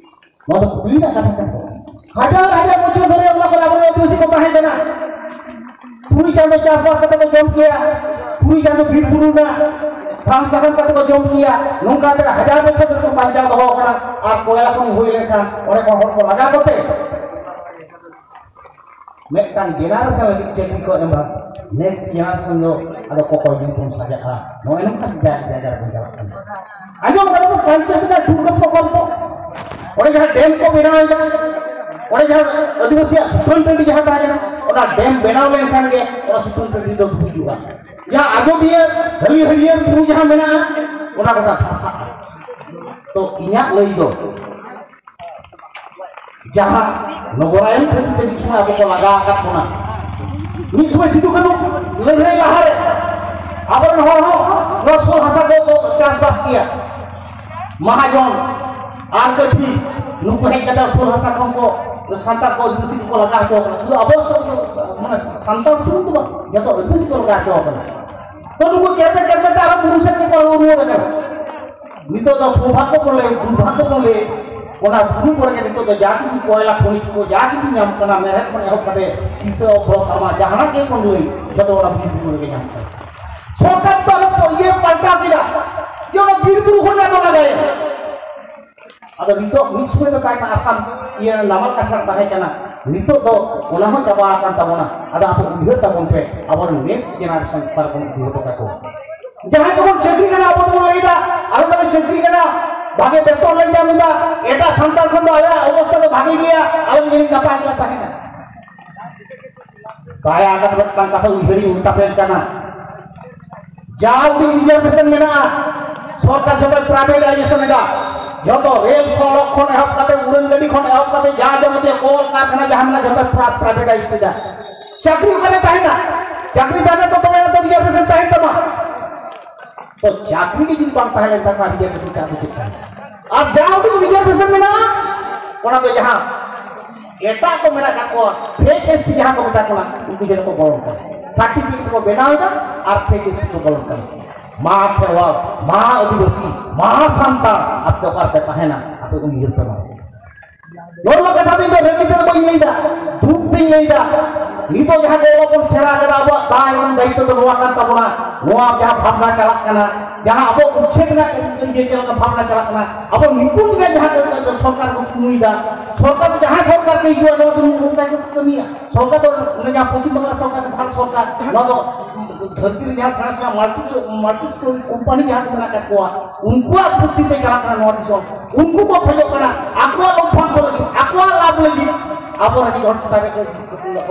ᱱᱚᱣᱟ ᱫᱚ ᱠᱩᱠᱞᱤ ᱨᱮᱱᱟᱜ ᱠᱟᱛᱷᱟ ᱠᱟᱱ ᱛᱟᱵᱚᱱᱟ᱾ ᱦᱟᱡᱟᱨ ᱦᱟᱡᱟᱨ ᱵᱚᱪᱷᱚᱨ ᱫᱷᱚᱨᱮ ᱚᱱᱟ ᱠᱚᱨᱮ ᱟᱵᱚᱨᱮᱱ ᱟᱹᱫᱤᱵᱟᱹᱥᱤ ᱠᱚ ᱛᱟᱦᱮᱸ ᱠᱟᱱᱟ᱾ ᱠᱩᱲᱤ ᱪᱟᱸᱫᱚ ᱪᱟᱥᱵᱟᱥ ᱠᱟᱛᱮ ᱠᱚ ᱡᱚᱢ ᱠᱮᱭᱟ, ᱠᱩᱲᱤ ᱪᱟᱸᱫᱚ ᱵᱤᱨ ᱵᱩᱨᱩ ᱨᱮᱱᱟᱜ ᱥᱟᱦᱟᱱ ᱥᱟᱠᱟᱢ ᱠᱟᱛᱮ ᱠᱚ ᱡᱚᱢ ᱠᱮᱭᱟ, ᱱᱚᱝᱠᱟ ᱛᱮ ᱦᱟᱡᱟᱨ ᱵᱚᱪᱷᱚᱨ ᱫᱷᱚᱨᱮ ᱠᱚ ᱵᱟᱧᱪᱟᱣ ᱫᱚᱦᱚ ᱟᱠᱟᱱᱟ᱾ ᱟᱨ ᱠᱚᱭᱞᱟ ᱠᱷᱚᱱᱤ ᱦᱩᱭ ᱞᱮᱱᱠᱷᱟᱱ ᱚᱸᱰᱮ ᱠᱷᱚᱱ ᱦᱚᱲ ᱠᱚ ᱞᱟᱜᱟ ᱠᱚᱛᱮ ᱢᱤᱫᱴᱟᱝ ᱡᱮᱱᱟᱨᱮᱥᱚᱱ ᱞᱟᱹᱜᱤᱫ ᱪᱟᱹᱠᱨᱤ ᱠᱚ ᱮᱢᱟ, ᱱᱮᱠᱥᱴ ᱡᱮᱱᱟᱨᱮᱥᱚᱱ ᱫᱚ ᱟᱫᱚ ᱚᱠᱚᱭ ᱧᱩᱛᱩᱢ ᱥᱟᱡᱟᱜᱼᱟ, ᱱᱚᱜᱼᱚᱭ ᱱᱚᱝᱠᱟ ᱡᱟᱭᱜᱟ ᱨᱮ ᱵᱚᱱ ᱪᱟᱞᱟᱜ ᱠᱟᱱᱟ᱾ ᱟᱸᱡᱚᱢ ᱠᱟᱫᱟ ᱯᱚᱧᱪᱟᱭᱮᱛ ᱨᱮᱱᱟᱜ ᱴᱩᱨ ᱯᱨᱚᱠᱚᱞᱯᱚ, ᱚᱸᱰᱮ ᱡᱟᱦᱟᱸ ᱰᱮᱢ ᱠᱚ ᱵᱮᱱᱟᱣ ᱮᱫᱟ, ᱚᱸᱰᱮ ᱡᱟᱦᱟᱸ ᱟᱹᱫᱤᱵᱟᱹᱥᱤᱭᱟᱜ ᱥᱩᱛᱟᱹᱱ ᱴᱟᱺᱰᱤ ᱡᱟᱦᱟᱸ ᱛᱟᱦᱮᱸ ᱠᱟᱱᱟ, ᱚᱱᱟ ᱰᱮᱢ ᱵᱮᱱᱟᱣ ᱞᱮᱱᱠᱷᱟᱱ ᱜᱮ ᱚᱱᱟ ᱥᱩᱛᱟᱹᱱ ᱴᱟᱺᱰᱤ ᱫᱚ ᱰᱩᱵᱩᱡᱚᱜᱼᱟ᱾ ᱡᱟᱦᱟᱸ ᱟᱡᱚᱫᱤᱭᱟᱹ ᱦᱟᱹᱞᱤ ᱦᱟᱹᱨᱭᱟᱹᱲ ᱵᱩᱨᱩ ᱡᱟᱦᱟᱸ ᱢᱮᱱᱟᱜᱼᱟ, ᱚᱱᱟ ᱜᱚᱴᱟ ᱫᱷᱟᱥᱟᱜᱼᱟ᱾ ᱛᱚ ᱤᱧᱟᱹᱜ ᱞᱟᱹᱭ ᱫᱚ ᱡᱟᱦᱟᱸ ᱱᱚᱜᱚᱨᱟᱭᱚᱱ ᱠᱷᱟᱹᱛᱤᱨ ᱛᱮ ᱢᱤᱫ ᱥᱚᱢᱚᱭ ᱟᱵᱚ ᱠᱚ ᱞᱟᱜᱟ ᱟᱠᱟᱫ ᱵᱚᱱᱟ, ᱢᱤᱫ ᱥᱚᱢᱚᱭ ᱥᱤᱫᱩ ᱠᱟᱹᱱᱦᱩ ᱞᱟᱹᱲᱦᱟᱹᱭ ᱞᱟᱦᱟᱨᱮ ᱟᱵᱚᱨᱮᱱ ᱦᱚᱲ ᱦᱚᱸ ᱱᱚᱣᱟ ᱥᱩᱨ ᱦᱟᱥᱟ ᱠᱚ ᱠᱚ ᱪᱟᱥᱵᱟᱥ ᱜᱮᱭᱟ᱾ ᱢᱟᱦᱟᱡᱚᱱ ᱟᱨ ᱠᱟᱹᱴᱷᱤ ᱱᱩᱠᱩ ᱦᱮᱡ ᱠᱟᱛᱮ ᱥᱩᱨ ᱦᱟᱥᱟ ᱠᱷᱚᱱ ᱠᱚ ᱥᱟᱱᱛᱟᱲ ᱠᱚ ᱟᱹᱫᱤᱵᱟᱹᱥᱤ ᱠᱚᱠᱚ ᱞᱟᱜᱟ ᱦᱚᱪᱚ ᱟᱠᱟᱱᱟ᱾ ᱥᱩᱫᱷᱩ ᱟᱵᱚ ᱥᱟᱱ-, ᱢᱟᱱᱮ ᱥᱟᱱᱛᱟᱲ ᱥᱩᱢᱩᱝ ᱫᱚ ᱵᱟᱝ, ᱡᱚᱛᱚ ᱟᱹᱫᱤᱵᱟᱹᱥᱤ ᱠᱚ ᱞᱟᱜᱟ ᱦᱚᱪᱚ ᱟᱠᱟᱱᱟ᱾ ᱛᱚ ᱱᱩᱠᱩ ᱠᱮᱨᱛᱮ ᱠᱮᱨᱛᱮ ᱛᱮ ᱟᱨᱚ ᱵᱩᱨᱩ ᱥᱮᱫ ᱜᱮᱠᱚ ᱨᱩᱣᱟᱹᱲ ᱟᱠᱟᱱᱟ᱾ ᱱᱤᱛᱚᱜ ᱫᱚ ᱥᱳᱵᱷᱟᱜᱽᱜᱚ ᱵᱚᱞᱮ, ᱫᱩᱨᱵᱷᱟᱜᱽᱜᱚ ᱵᱚᱞᱮ, ᱚᱱᱟ ᱵᱩᱨᱩ ᱠᱚᱨᱮ ᱜᱮ ᱱᱤᱛᱚᱜ ᱫᱚ ᱡᱟ ᱠᱤᱪᱷᱩ ᱠᱚᱭᱞᱟ ᱠᱷᱚᱱᱤᱡᱽ ᱠᱚ, ᱡᱟ ᱠᱤᱪᱷᱩ ᱧᱟᱢ ᱠᱟᱱᱟ, ᱢᱮᱲᱦᱮᱫ ᱠᱷᱚᱱ ᱮᱦᱚᱵ ᱠᱟᱛᱮ ᱥᱤᱥᱟᱹ, ᱚᱵᱷᱨᱚ, ᱛᱟᱢᱟ, ᱡᱟᱦᱟᱱᱟᱜ ᱜᱮ ᱵᱚᱱ ᱞᱟᱹᱭ, ᱡᱚᱛᱚ ᱚᱱᱟ ᱵᱩᱨᱩ ᱵᱩᱨᱩ ᱨᱮᱜᱮ ᱧᱟᱢ ᱠᱟᱱᱟ᱾ ᱥᱚᱨᱠᱟᱨ ᱫᱚ ᱟᱫᱚ ᱤᱭᱟᱹ ᱯᱟᱞᱴᱟᱣ ᱠᱮᱫᱟ, ᱡᱮ ᱚᱱᱟ ᱵᱤᱨ ᱵᱩᱨᱩ ᱠᱷᱚᱱ ᱟᱫᱚ ᱞᱟᱜᱟᱭᱟ᱾ ᱟᱫᱚ ᱱᱤᱛᱚᱜ ᱢᱤᱫ ᱥᱚᱢᱚᱭ ᱫᱚ ᱛᱟᱦᱮᱸ ᱠᱟᱱᱟ ᱟᱥᱟᱢ ᱤᱭᱟᱹ ᱱᱟᱢᱟᱞ ᱠᱟᱪᱷᱟᱲ ᱛᱟᱦᱮᱸ ᱠᱟᱱᱟ, ᱱᱤᱛᱚᱜ ᱫᱚ ᱚᱱᱟ ᱦᱚᱸ ᱪᱟᱵᱟ ᱟᱠᱟᱱ ᱛᱟᱵᱚᱱᱟ᱾ ᱟᱫᱚ ᱟᱯᱮ ᱩᱭᱦᱟᱹᱨ ᱛᱟᱵᱚᱱ ᱯᱮ, ᱟᱵᱚᱨᱮᱱ ᱱᱮᱠᱥᱴ ᱡᱮᱱᱟᱨᱮᱥᱚᱱ ᱚᱠᱟ ᱨᱮᱵᱚᱱ ᱤᱫᱤ ᱦᱚᱴᱚ ᱠᱟᱠᱚᱣᱟ᱾ ᱡᱟᱦᱟᱸᱭ ᱠᱚᱵᱚᱱ ᱪᱟᱹᱠᱨᱤ ᱠᱟᱱᱟ, ᱟᱵᱚ ᱫᱚᱵᱚᱱ ᱞᱟᱹᱭ ᱮᱫᱟ, ᱟᱞᱮ ᱫᱚᱞᱮ ᱪᱟᱹᱠᱨᱤ ᱠᱟᱱᱟ, ᱵᱷᱟᱜᱮ ᱵᱮᱛᱚᱱ ᱞᱮ ᱧᱟᱢ ᱮᱫᱟ, ᱮᱴᱟᱜ ᱥᱟᱱᱛᱟᱲ ᱠᱷᱚᱱ ᱫᱚ ᱟᱞᱮᱭᱟᱜ ᱚᱵᱚᱥᱛᱷᱟ ᱫᱚ ᱵᱷᱟᱜᱮ ᱜᱮᱭᱟ, ᱟᱞᱮ ᱫᱚ ᱡᱟᱹᱱᱤᱡ ᱱᱟᱯᱟᱭ ᱜᱮᱞᱮ ᱛᱟᱦᱮᱱᱟ᱾ ᱫᱟᱭᱟ ᱠᱟᱛᱮ ᱢᱤᱫᱴᱟᱝ ᱠᱟᱛᱷᱟ ᱩᱭᱦᱟᱹᱨᱤᱧ ᱢᱮᱛᱟᱯᱮ ᱠᱟᱱᱟ, ᱡᱟ ᱩᱰᱤᱡ ᱨᱤᱡᱟᱨᱵᱷᱮᱥᱚᱱ ᱢᱮᱱᱟᱜᱼᱟ, ᱥᱚᱨᱠᱟᱨ ᱡᱚᱛᱚ ᱯᱨᱟᱭᱵᱷᱮᱴᱟᱭᱡᱮᱥᱚᱱ ᱮᱫᱟ, ᱡᱚᱛᱚ ᱨᱮᱞ ᱥᱚᱲᱚᱠ ᱠᱷᱚᱱ ᱮᱦᱚᱵ ᱠᱟᱛᱮ, ᱩᱰᱟᱹᱱ ᱜᱟᱹᱰᱤ ᱠᱷᱚᱱ ᱮᱦᱚᱵ ᱠᱟᱛᱮ, ᱡᱟ ᱡᱟᱵᱚᱛᱤᱭᱚ ᱠᱚᱞ ᱠᱟᱨᱠᱷᱟᱱᱟ ᱡᱟᱦᱟᱸ ᱢᱮᱱᱟᱜᱼᱟ, ᱡᱚᱛᱚ ᱯᱨᱟ-, ᱯᱨᱟᱭᱵᱷᱮᱴᱟᱭᱡᱽ ᱮᱫᱟ᱾ ᱪᱟᱹᱠᱨᱤ ᱚᱠᱟᱨᱮ ᱛᱟᱦᱮᱱᱟ? ᱪᱟᱹᱠᱨᱤ ᱛᱟᱦᱮᱱᱟ ᱛᱚ ᱛᱚᱵᱮ ᱟᱱᱟᱜ ᱫᱚ ᱨᱤᱡᱟᱨᱵᱷᱮᱥᱚᱱ ᱛᱟᱦᱮᱱ ᱛᱟᱢᱟ᱾ ᱛᱚ ᱪᱟᱹᱠᱨᱤ ᱜᱮ ᱡᱩᱫᱤ ᱵᱟᱝ ᱛᱟᱦᱮᱸ ᱞᱮᱱ ᱛᱟᱠᱚᱣᱟ, ᱨᱤᱡᱟᱨᱵᱷᱮᱥᱚᱱ ᱛᱮ ᱟᱫᱚ ᱪᱮᱫ ᱛᱟᱦᱮᱱᱟ? ᱟᱨ ᱡᱟᱦᱟᱸ ᱩᱰᱤᱡ ᱨᱤᱡᱟᱨᱵᱷᱮᱥᱚᱱ ᱢᱮᱱᱟᱜᱼᱟ, ᱚᱱᱟ ᱫᱚ ᱡᱟᱦᱟᱸ ᱮᱴᱟᱜ ᱠᱚ ᱢᱮᱱᱟᱜ ᱠᱟᱜ ᱠᱚᱣᱟ, ᱯᱷᱮᱠ ᱮᱥ ᱴᱤ ᱡᱟᱦᱟᱸ ᱠᱚ ᱢᱮᱛᱟ ᱠᱚ ᱠᱟᱱᱟ, ᱩᱱᱠᱩ ᱡᱮᱱᱚ ᱠᱚ ᱵᱚᱞᱚᱱ ᱠᱟᱱᱟ᱾ ᱥᱟᱨᱴᱤᱯᱷᱤᱠᱮᱴ ᱠᱚ ᱵᱮᱱᱟᱣ ᱮᱫᱟ ᱟᱨ ᱯᱷᱮᱠ ᱮᱥ ᱴᱤ ᱠᱚ ᱵᱚᱞᱚᱱ ᱠᱟᱱᱟ᱾ ᱢᱟ ᱠᱷᱮᱨᱣᱟᱞ, ᱢᱟ ᱟᱹᱫᱤᱵᱟᱹᱥᱤ, ᱢᱟ ᱥᱟᱱᱛᱟᱲ, ᱟᱯᱮ ᱚᱠᱟ ᱨᱮᱯᱮ ᱛᱟᱦᱮᱱᱟ? ᱟᱯᱮ ᱩᱭᱦᱟᱹᱨ ᱯᱮ ᱢᱟ᱾ ᱱᱚᱣᱟ ᱠᱟᱛᱷᱟ ᱫᱚ ᱤᱧ ᱫᱚ ᱨᱟᱹᱜᱤ ᱛᱮ ᱫᱚ ᱵᱟᱹᱧ ᱞᱟᱹᱭᱫᱟ, ᱫᱩᱠ ᱛᱮᱧ ᱞᱟᱹᱭᱫᱟ᱾ ᱱᱤᱛᱚᱜ ᱡᱟᱦᱟᱸ ᱠᱚ ᱵᱚᱱ ᱥᱮᱬᱟ ᱠᱟᱫᱟ, ᱟᱵᱚᱣᱟᱜ ᱫᱟᱭ ᱮᱵᱚᱝ ᱫᱟᱭᱤᱛᱛᱚ ᱫᱚ ᱱᱚᱣᱟ ᱠᱟᱱ ᱛᱟᱵᱚᱱᱟ᱾ ᱱᱚᱣᱟ ᱡᱟᱦᱟᱸ ᱵᱷᱟᱵᱽᱱᱟ ᱪᱟᱞᱟᱜ ᱠᱟᱱᱟ, ᱡᱟᱦᱟᱸ ᱟᱵᱚ ᱩᱪᱷᱟᱹᱱ ᱨᱮᱱᱟᱜ ᱤᱭᱟᱹ ᱪᱟᱞᱟᱜ ᱠᱟᱱᱟ, ᱵᱷᱟᱵᱽᱱᱟ ᱪᱟᱞᱟᱜ ᱠᱟᱱᱟ, ᱟᱵᱚ ᱱᱤᱯᱩᱱ ᱨᱮᱱᱟᱜ ᱡᱟᱦᱟᱸ ᱥᱚᱨᱠᱟᱨ ᱠᱚ ᱠᱟᱹᱢᱤᱭᱮᱫᱟ, ᱥᱚᱨᱠᱟᱨ ᱫᱚ ᱡᱟᱦᱟᱸ ᱥᱚᱨᱠᱟᱨ ᱠᱚ ᱦᱤᱡᱩᱜᱼᱟ, ᱱᱚᱣᱟ ᱫᱚ ᱱᱚᱝᱠᱟ ᱜᱮᱠᱚ ᱠᱟᱹᱢᱤᱭᱟ᱾ ᱥᱚᱨᱠᱟᱨ ᱫᱚ ᱚᱱᱮ ᱡᱟᱦᱟᱸ ᱯᱚᱪᱷᱤᱢ ᱵᱟᱝᱞᱟ ᱥᱚᱨᱠᱟᱨ, ᱵᱷᱟᱨᱚᱛ ᱥᱚᱨᱠᱟᱨ, ᱱᱚᱣᱟ ᱫᱚ ᱫᱷᱟᱹᱨᱛᱤ ᱨᱮ ᱡᱟᱦᱟᱸ ᱥᱮᱬᱟ ᱥᱮᱬᱟ multi multi company ᱡᱟᱦᱟᱸ ᱠᱚ ᱢᱮᱱᱟᱜ ᱟᱠᱟᱫ ᱠᱚᱣᱟ, ᱩᱱᱠᱩᱣᱟᱜ ᱵᱩᱫᱽᱫᱷᱤ ᱛᱮ ᱪᱟᱞᱟᱜ ᱠᱟᱱᱟ ᱱᱚᱣᱟ ᱫᱤᱥᱚᱢ᱾ ᱩᱱᱠᱩ ᱠᱚ ᱠᱷᱚᱡᱚᱜ ᱠᱟᱱᱟ ᱟᱠᱚᱣᱟᱜ ᱞᱚᱵᱷᱟᱝᱥᱚ ᱞᱟᱹᱜᱤᱫ, ᱟᱠᱚᱣᱟᱜ ᱞᱟᱵᱷ ᱞᱟᱹᱜᱤᱫ ᱟᱵᱚ ᱨᱮᱸᱜᱮᱡ ᱦᱚᱲ ᱪᱮᱛᱟᱱ ᱨᱮ ᱠᱚ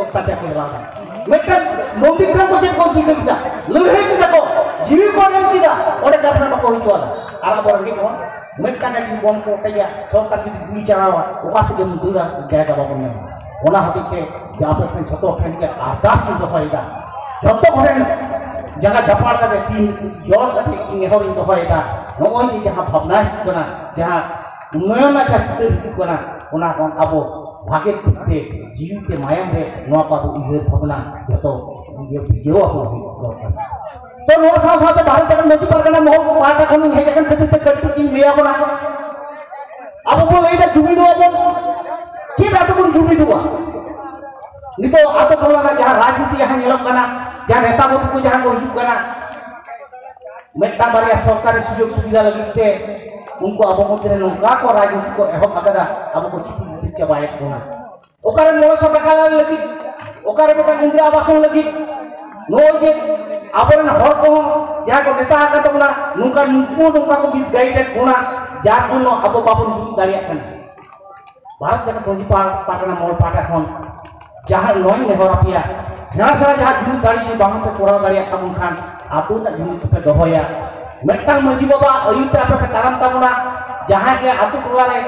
ᱚᱛᱛᱟᱪᱟᱨ ᱠᱚ ᱪᱟᱞᱟᱣ ᱠᱟᱱᱟ᱾ ᱢᱤᱫᱴᱟᱝ ᱢᱚᱱᱫᱤᱨ ᱠᱷᱚᱱ ᱠᱚ ᱪᱮᱫ ᱠᱚ ᱪᱤᱠᱟᱹ ᱠᱮᱫᱟ? ᱞᱟᱹᱲᱦᱟᱹᱭ ᱠᱮᱫᱟ ᱠᱚ, ᱡᱤᱣᱤ ᱠᱚ ᱮᱢ ᱠᱮᱫᱟ, ᱚᱸᱰᱮ ᱠᱟᱛᱷᱟ ᱵᱟᱠᱚ ᱦᱩᱭ ᱦᱚᱪᱚᱣᱟᱫᱟ᱾ ᱟᱨ ᱟᱵᱚ ᱨᱮᱸᱜᱮᱡ ᱦᱚᱲ ᱢᱤᱫᱴᱟᱝ ᱜᱮ ᱡᱩᱫᱤ ᱵᱚᱱ ᱠᱚ ᱚᱴᱮᱡᱟ, ᱥᱚᱨᱠᱟᱨ ᱡᱩᱫᱤ ᱜᱩᱞᱤ ᱪᱟᱞᱟᱣᱟ, ᱚᱠᱟ ᱥᱮᱫ ᱜᱮ ᱫᱟᱹᱲᱟ, ᱡᱟᱭᱜᱟ ᱵᱟᱵᱚᱱ ᱧᱟᱢᱟ᱾ ᱚᱱᱟ ᱦᱚᱛᱮᱡ ᱛᱮ ᱡᱮ ᱟᱯᱮ ᱴᱷᱮᱱ ᱡᱷᱚᱛᱚ ᱴᱷᱮᱱ ᱜᱮ ᱟᱨᱫᱟᱥ ᱤᱧ ᱫᱚᱦᱚᱭᱮᱫᱟ, ᱡᱷᱚᱛᱚ ᱦᱚᱲ ᱨᱮᱱ ᱡᱟᱸᱜᱟ ᱡᱟᱯᱟᱲ ᱠᱟᱛᱮ ᱛᱤ ᱡᱚᱲ ᱠᱟᱛᱮ ᱤᱧ ᱱᱮᱦᱚᱨ ᱤᱧ ᱫᱚᱦᱚᱭᱮᱫᱟ, ᱱᱚᱜᱼᱚᱭ ᱡᱮ ᱡᱟᱦᱟᱸ ᱵᱷᱟᱵᱽᱱᱟ ᱦᱤᱡᱩᱜ ᱠᱟᱱᱟ, ᱡᱟᱦᱟᱸ ᱩᱱᱱᱚᱭᱚᱱ ᱨᱮᱱᱟᱜ ᱡᱟᱦᱟᱸ ᱪᱤᱛᱟᱹᱨ ᱦᱤᱡᱩᱜ ᱠᱟᱱᱟ, ᱚᱱᱟ ᱠᱷᱚᱱ ᱟᱵᱚ ᱵᱷᱟᱜᱮ ᱴᱷᱤᱠ ᱛᱮ ᱡᱤᱣᱤ ᱛᱮ ᱢᱟᱭᱟᱢ ᱨᱮ ᱱᱚᱣᱟ ᱠᱚ ᱟᱵᱚ ᱩᱭᱦᱟᱹᱨ ᱵᱷᱟᱵᱽᱱᱟ ᱡᱷᱚᱛᱚ ᱤᱭᱟᱹ ᱵᱤᱡᱽᱞᱟᱹᱣ ᱟᱠᱚ ᱦᱩᱭᱩᱜ ᱫᱚᱨᱠᱟᱨ᱾ ᱛᱚ ᱱᱚᱣᱟ ᱥᱟᱶ ᱥᱟᱶᱛᱮ ᱵᱷᱟᱨᱚᱛ ᱡᱟᱠᱟᱛ ᱢᱟᱹᱡᱷᱤ ᱯᱟᱨᱜᱟᱱᱟ ᱢᱚᱦᱚᱞ ᱯᱟᱦᱴᱟ ᱠᱷᱚᱱ ᱤᱧ ᱦᱮᱡ ᱟᱠᱟᱱ ᱠᱷᱟᱹᱛᱤᱨ ᱛᱮ ᱠᱟᱹᱴᱤᱡ ᱤᱧ ᱞᱟᱹᱭ ᱟᱵᱚᱱᱟ᱾ ᱟᱵᱚ ᱵᱚᱱ ᱞᱟᱹᱭᱫᱟ ᱡᱩᱢᱤᱫᱚᱜ ᱟᱵᱚᱱ, ᱪᱮᱫ ᱟᱛᱮ ᱵᱚᱱ ᱡᱩᱢᱤᱫᱚᱜᱼᱟ? ᱱᱤᱛᱚᱜ ᱟᱛᱳ ᱴᱚᱞᱟ ᱨᱮ ᱡᱟᱦᱟᱸ ᱨᱟᱡᱽᱱᱤᱛᱤ ᱡᱟᱦᱟᱸ ᱧᱮᱞᱚᱜ ᱠᱟᱱᱟ, ᱡᱟᱦᱟᱸ ᱱᱮᱛᱟ ᱢᱚᱱᱛᱨᱤ ᱠᱚ ᱡᱟᱦᱟᱸ ᱠᱚ ᱦᱤᱡᱩᱜ ᱠᱟᱱᱟ, ᱢᱤᱫᱴᱟᱝ ᱵᱟᱨᱭᱟ ᱥᱚᱨᱠᱟᱨᱤ ᱥᱩᱡᱳᱜᱽ ᱥᱩᱵᱤᱫᱷᱟ ᱞᱟᱹᱜᱤᱫ ᱛᱮ ᱩᱱᱠᱩ ᱟᱵᱚ ᱢᱚᱫᱽᱫᱷᱮ ᱨᱮ ᱱᱚᱝᱠᱟ ᱠᱚ ᱨᱟᱡᱽᱱᱤᱛᱤ ᱠᱚ ᱮᱦᱚᱵ ᱟᱠᱟᱫᱟ, ᱟᱵᱚ ᱠᱚ ᱪᱤᱠᱤ ᱵᱷᱤᱛᱤᱨ ᱪᱟᱵᱟᱭᱮᱫ ᱵᱚᱱᱟ᱾ ᱚᱠᱟᱨᱮ ᱢᱚᱬᱮ ᱥᱚ ᱴᱟᱠᱟ ᱞᱟᱹᱜᱤᱫ, ᱚᱠᱟᱨᱮ ᱢᱤᱫᱴᱟᱝ ᱤᱱᱫᱤᱨᱟ ᱟᱵᱟᱥᱚᱱ ᱞᱟᱹᱜᱤᱫ, ᱱᱚᱜᱼᱚᱭ ᱡᱮ ᱟᱵᱚᱨᱮᱱ ᱦᱚᱲ ᱠᱚᱦᱚᱸ ᱡᱟᱦᱟᱸᱭ ᱠᱚ ᱱᱮᱛᱟ ᱟᱠᱟᱱ ᱛᱟᱵᱚᱱᱟ, ᱱᱚᱝᱠᱟ ᱱᱩᱠᱩ ᱱᱚᱝᱠᱟ ᱠᱚ ᱢᱤᱥᱜᱟᱭᱤᱰᱮᱰ ᱵᱚᱱᱟ, ᱡᱟᱨ ᱡᱚᱱᱱᱚ ᱟᱵᱚ ᱵᱟᱵᱚᱱ ᱡᱩᱢᱤᱫ ᱫᱟᱲᱮᱭᱟᱜ ᱠᱟᱱᱟ᱾ ᱵᱷᱟᱨᱚᱛ ᱡᱟᱠᱟᱛ ᱢᱟᱹᱡᱷᱤ ᱯᱟ-, ᱯᱟᱨᱜᱟᱱᱟ ᱢᱚᱦᱚᱞ ᱯᱟᱦᱴᱟ ᱠᱷᱚᱱ ᱡᱟᱦᱟᱸ ᱱᱚᱣᱟᱧ ᱱᱮᱦᱚᱨ ᱟᱯᱮᱭᱟ, ᱥᱮᱬᱟ ᱥᱮᱬᱟ ᱡᱟᱦᱟᱸ ᱡᱩᱢᱤᱫ ᱫᱟᱲᱮ ᱡᱩᱫᱤ ᱵᱟᱝ ᱯᱮ ᱠᱚᱨᱟᱣ ᱫᱟᱲᱮᱭᱟᱜ ᱛᱟᱵᱚᱱ ᱠᱷᱟᱱ, ᱟᱛᱳ ᱨᱮᱱᱟᱜ ᱡᱩᱢᱤᱫ ᱯᱮ ᱫᱚᱦᱚᱭᱟ᱾ ᱢᱤᱫᱴᱟᱝ ᱢᱟᱹᱡᱷᱤ ᱵᱟᱵᱟ ᱟᱹᱭᱩᱨ ᱛᱮ ᱟᱯᱮ ᱯᱮ ᱛᱟᱲᱟᱢ ᱛᱟᱵᱚᱱᱟ᱾ ᱡᱟᱦᱟᱸᱭ ᱜᱮ ᱟᱛᱳ ᱴᱚᱞᱟ ᱨᱮ,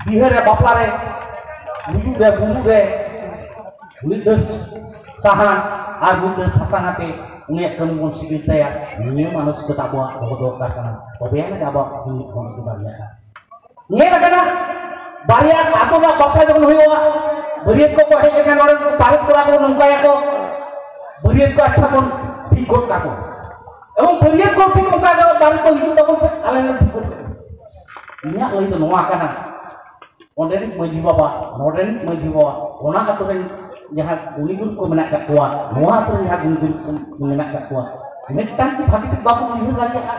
ᱵᱤᱦᱟᱹ ᱨᱮ, ᱵᱟᱯᱞᱟ ᱨᱮ, ᱜᱩᱡᱩᱜ ᱨᱮ, ᱵᱩᱨᱩᱜ ᱨᱮ, ᱢᱤᱫ ᱰᱟᱹᱨ ᱥᱟᱦᱟᱱ ᱟᱨ ᱢᱤᱫ ᱰᱟᱹᱨ ᱥᱟᱥᱟᱝ ᱟᱛᱮ ᱩᱱᱤᱭᱟᱜ ᱠᱟᱹᱢᱤ ᱵᱚᱱ ᱥᱤᱜᱤᱞ ᱛᱟᱭᱟ᱾ ᱱᱤᱭᱟᱹ ᱢᱟᱱᱚᱥᱤᱠᱚᱛᱟ ᱟᱵᱚᱣᱟᱜ ᱫᱚᱦᱚ ᱫᱚᱨᱠᱟᱨ ᱠᱟᱱᱟ, ᱛᱚᱵᱮ ᱟᱹᱱᱤᱡ ᱟᱵᱚᱣᱟᱜ ᱡᱩᱢᱤᱫ ᱵᱚᱱ ᱟᱹᱜᱩ ᱫᱟᱲᱮᱭᱟᱜᱼᱟ᱾ ᱧᱮᱞ ᱟᱠᱟᱱᱟ, ᱵᱟᱨᱭᱟ ᱟᱛᱳ ᱨᱮᱱᱟᱜ ᱵᱟᱯᱞᱟ ᱡᱚᱠᱷᱚᱱ ᱦᱩᱭᱩᱜᱼᱟ, ᱵᱟᱹᱨᱭᱟᱹᱛ ᱠᱚᱠᱚ ᱦᱮᱡ ᱞᱮᱠᱷᱟᱱ ᱱᱚᱰᱮ ᱵᱟᱨᱮᱛ ᱠᱚᱲᱟ ᱠᱚ ᱱᱚᱝᱠᱟᱭᱟᱠᱚ, ᱵᱟᱹᱨᱭᱟᱹᱛ ᱠᱚ ᱟᱪᱪᱷᱟ ᱵᱚᱱ ᱴᱷᱤᱠ ᱜᱚᱫ ᱠᱟᱠᱚ, ᱮᱵᱚᱝ ᱵᱟᱹᱨᱭᱟᱹᱛ ᱠᱚ ᱴᱷᱤᱠ ᱚᱱᱠᱟ ᱜᱮ ᱵᱟᱨᱮᱛ ᱠᱚ ᱦᱤᱡᱩᱜ ᱛᱟᱵᱚᱱ ᱯᱮ, ᱟᱞᱮ ᱞᱮ ᱴᱷᱤᱠ ᱜᱚᱫ ᱠᱟᱠᱚ᱾ ᱤᱧᱟᱹᱜ ᱞᱟᱹᱭ ᱫᱚ ᱱᱚᱣᱟ ᱠᱟᱱᱟ, ᱚᱸᱰᱮᱱᱤᱡ ᱢᱟᱹᱡᱷᱤ ᱵᱟᱵᱟ, ᱱᱚᱰᱮᱱᱤᱡ ᱢᱟᱹᱡᱷᱤ ᱵᱟᱵᱟ, ᱚᱱᱟ ᱟᱛᱳ ᱨᱮᱱ ᱡᱟᱦᱟᱸ ᱜᱩᱱᱤ ᱜᱩᱨᱤᱵ ᱠᱚ ᱢᱮᱱᱟᱜ ᱟᱠᱟᱫ ᱠᱚᱣᱟ, ᱱᱚᱣᱟ ᱟᱹᱛᱩ ᱨᱮ ᱡᱟᱦᱟᱸ ᱜᱩᱱᱤ ᱜᱩᱨᱤᱵ ᱠᱚ ᱢᱮᱱᱟᱜ ᱟᱠᱟᱫ ᱠᱚᱣᱟ, ᱢᱤᱫᱴᱟᱝ ᱠᱤ ᱵᱷᱟᱹᱜᱤ ᱴᱷᱤᱠ ᱵᱟᱵᱚᱱ ᱩᱭᱦᱟᱹᱨ ᱫᱟᱲᱮᱭᱟᱜᱼᱟ?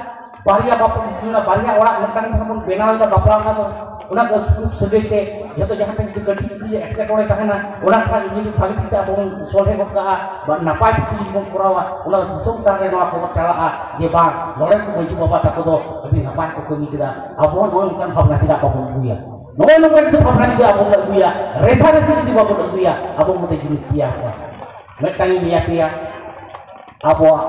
ᱵᱟᱨᱭᱟ ᱵᱟᱯᱞᱟ, ᱵᱟᱨᱭᱟ ᱚᱲᱟᱜ ᱢᱤᱫᱴᱟᱝ ᱡᱟᱦᱟᱸ ᱵᱚᱱ ᱵᱮᱱᱟᱣ ᱮᱫᱟ ᱵᱟᱯᱞᱟ ᱚᱲᱟᱜ ᱫᱚ, ᱚᱱᱟ ᱫᱚ ᱥᱩᱞᱩᱠ ᱥᱟᱹᱜᱟᱹᱭ ᱛᱮ ᱡᱚᱛᱚ ᱡᱟᱦᱟᱸ ᱴᱷᱮᱱ ᱡᱩᱫᱤ ᱠᱟᱹᱴᱤᱡ ᱡᱩᱫᱤ ᱮᱴᱠᱮᱴᱚᱬᱮ ᱛᱟᱦᱮᱱᱟ, ᱚᱱᱟ ᱠᱷᱚᱱᱟᱜ ᱡᱩᱫᱤ ᱵᱷᱟᱹᱜᱤ ᱴᱷᱤᱠ ᱛᱮ ᱟᱵᱚ ᱵᱚᱱ ᱥᱚᱞᱦᱮ ᱜᱚᱫ ᱠᱟᱜᱼᱟ, ᱵᱟ ᱱᱟᱯᱟᱭ ᱴᱷᱤᱠ ᱡᱩᱫᱤ ᱵᱚᱱ ᱠᱚᱨᱟᱣᱟ, ᱚᱱᱟ ᱫᱚ ᱫᱤᱥᱚᱢ ᱛᱟᱞᱟ ᱨᱮ ᱱᱚᱣᱟ ᱠᱷᱚᱵᱚᱨ ᱪᱟᱞᱟᱜᱼᱟ ᱡᱮ ᱵᱟᱝ, ᱱᱚᱰᱮ ᱠᱚ ᱢᱟᱹᱡᱷᱤ ᱵᱟᱵᱟ ᱛᱟᱠᱚ ᱫᱚ ᱟᱹᱰᱤ ᱱᱟᱯᱟᱭ ᱠᱚ ᱠᱟᱹᱢᱤ ᱠᱮᱫᱟ᱾ ᱟᱵᱚ ᱦᱚᱸ ᱱᱚᱜᱼᱚ ᱱᱚᱝᱠᱟᱱ ᱵᱷᱟᱵᱽᱱᱟ ᱪᱮᱫᱟᱜ ᱵᱟᱵᱚᱱ ᱟᱹᱜᱩᱭᱟ? ᱱᱚᱜᱼᱚᱭ ᱱᱚᱝᱠᱟ ᱡᱩᱫᱤ ᱵᱷᱟᱵᱽᱱᱟ ᱡᱩᱫᱤ ᱟᱵᱚ ᱵᱚᱱ ᱟᱹᱜᱩᱭᱟ, ᱨᱮᱥᱟ ᱨᱮᱥᱤ ᱡᱩᱫᱤ ᱵᱟᱵᱚᱱ ᱟᱹᱜᱩᱭᱟ, ᱟᱵᱚ ᱢᱚᱫᱽᱫᱷᱮ ᱡᱩᱢᱤᱫ ᱛᱮᱭᱟᱨ ᱠᱚᱜᱼᱟ᱾ ᱢᱤᱫᱴᱟᱝ ᱤᱧ ᱞᱟᱹᱭᱟ ᱯᱮᱭᱟ, ᱟᱵᱚᱣᱟᱜ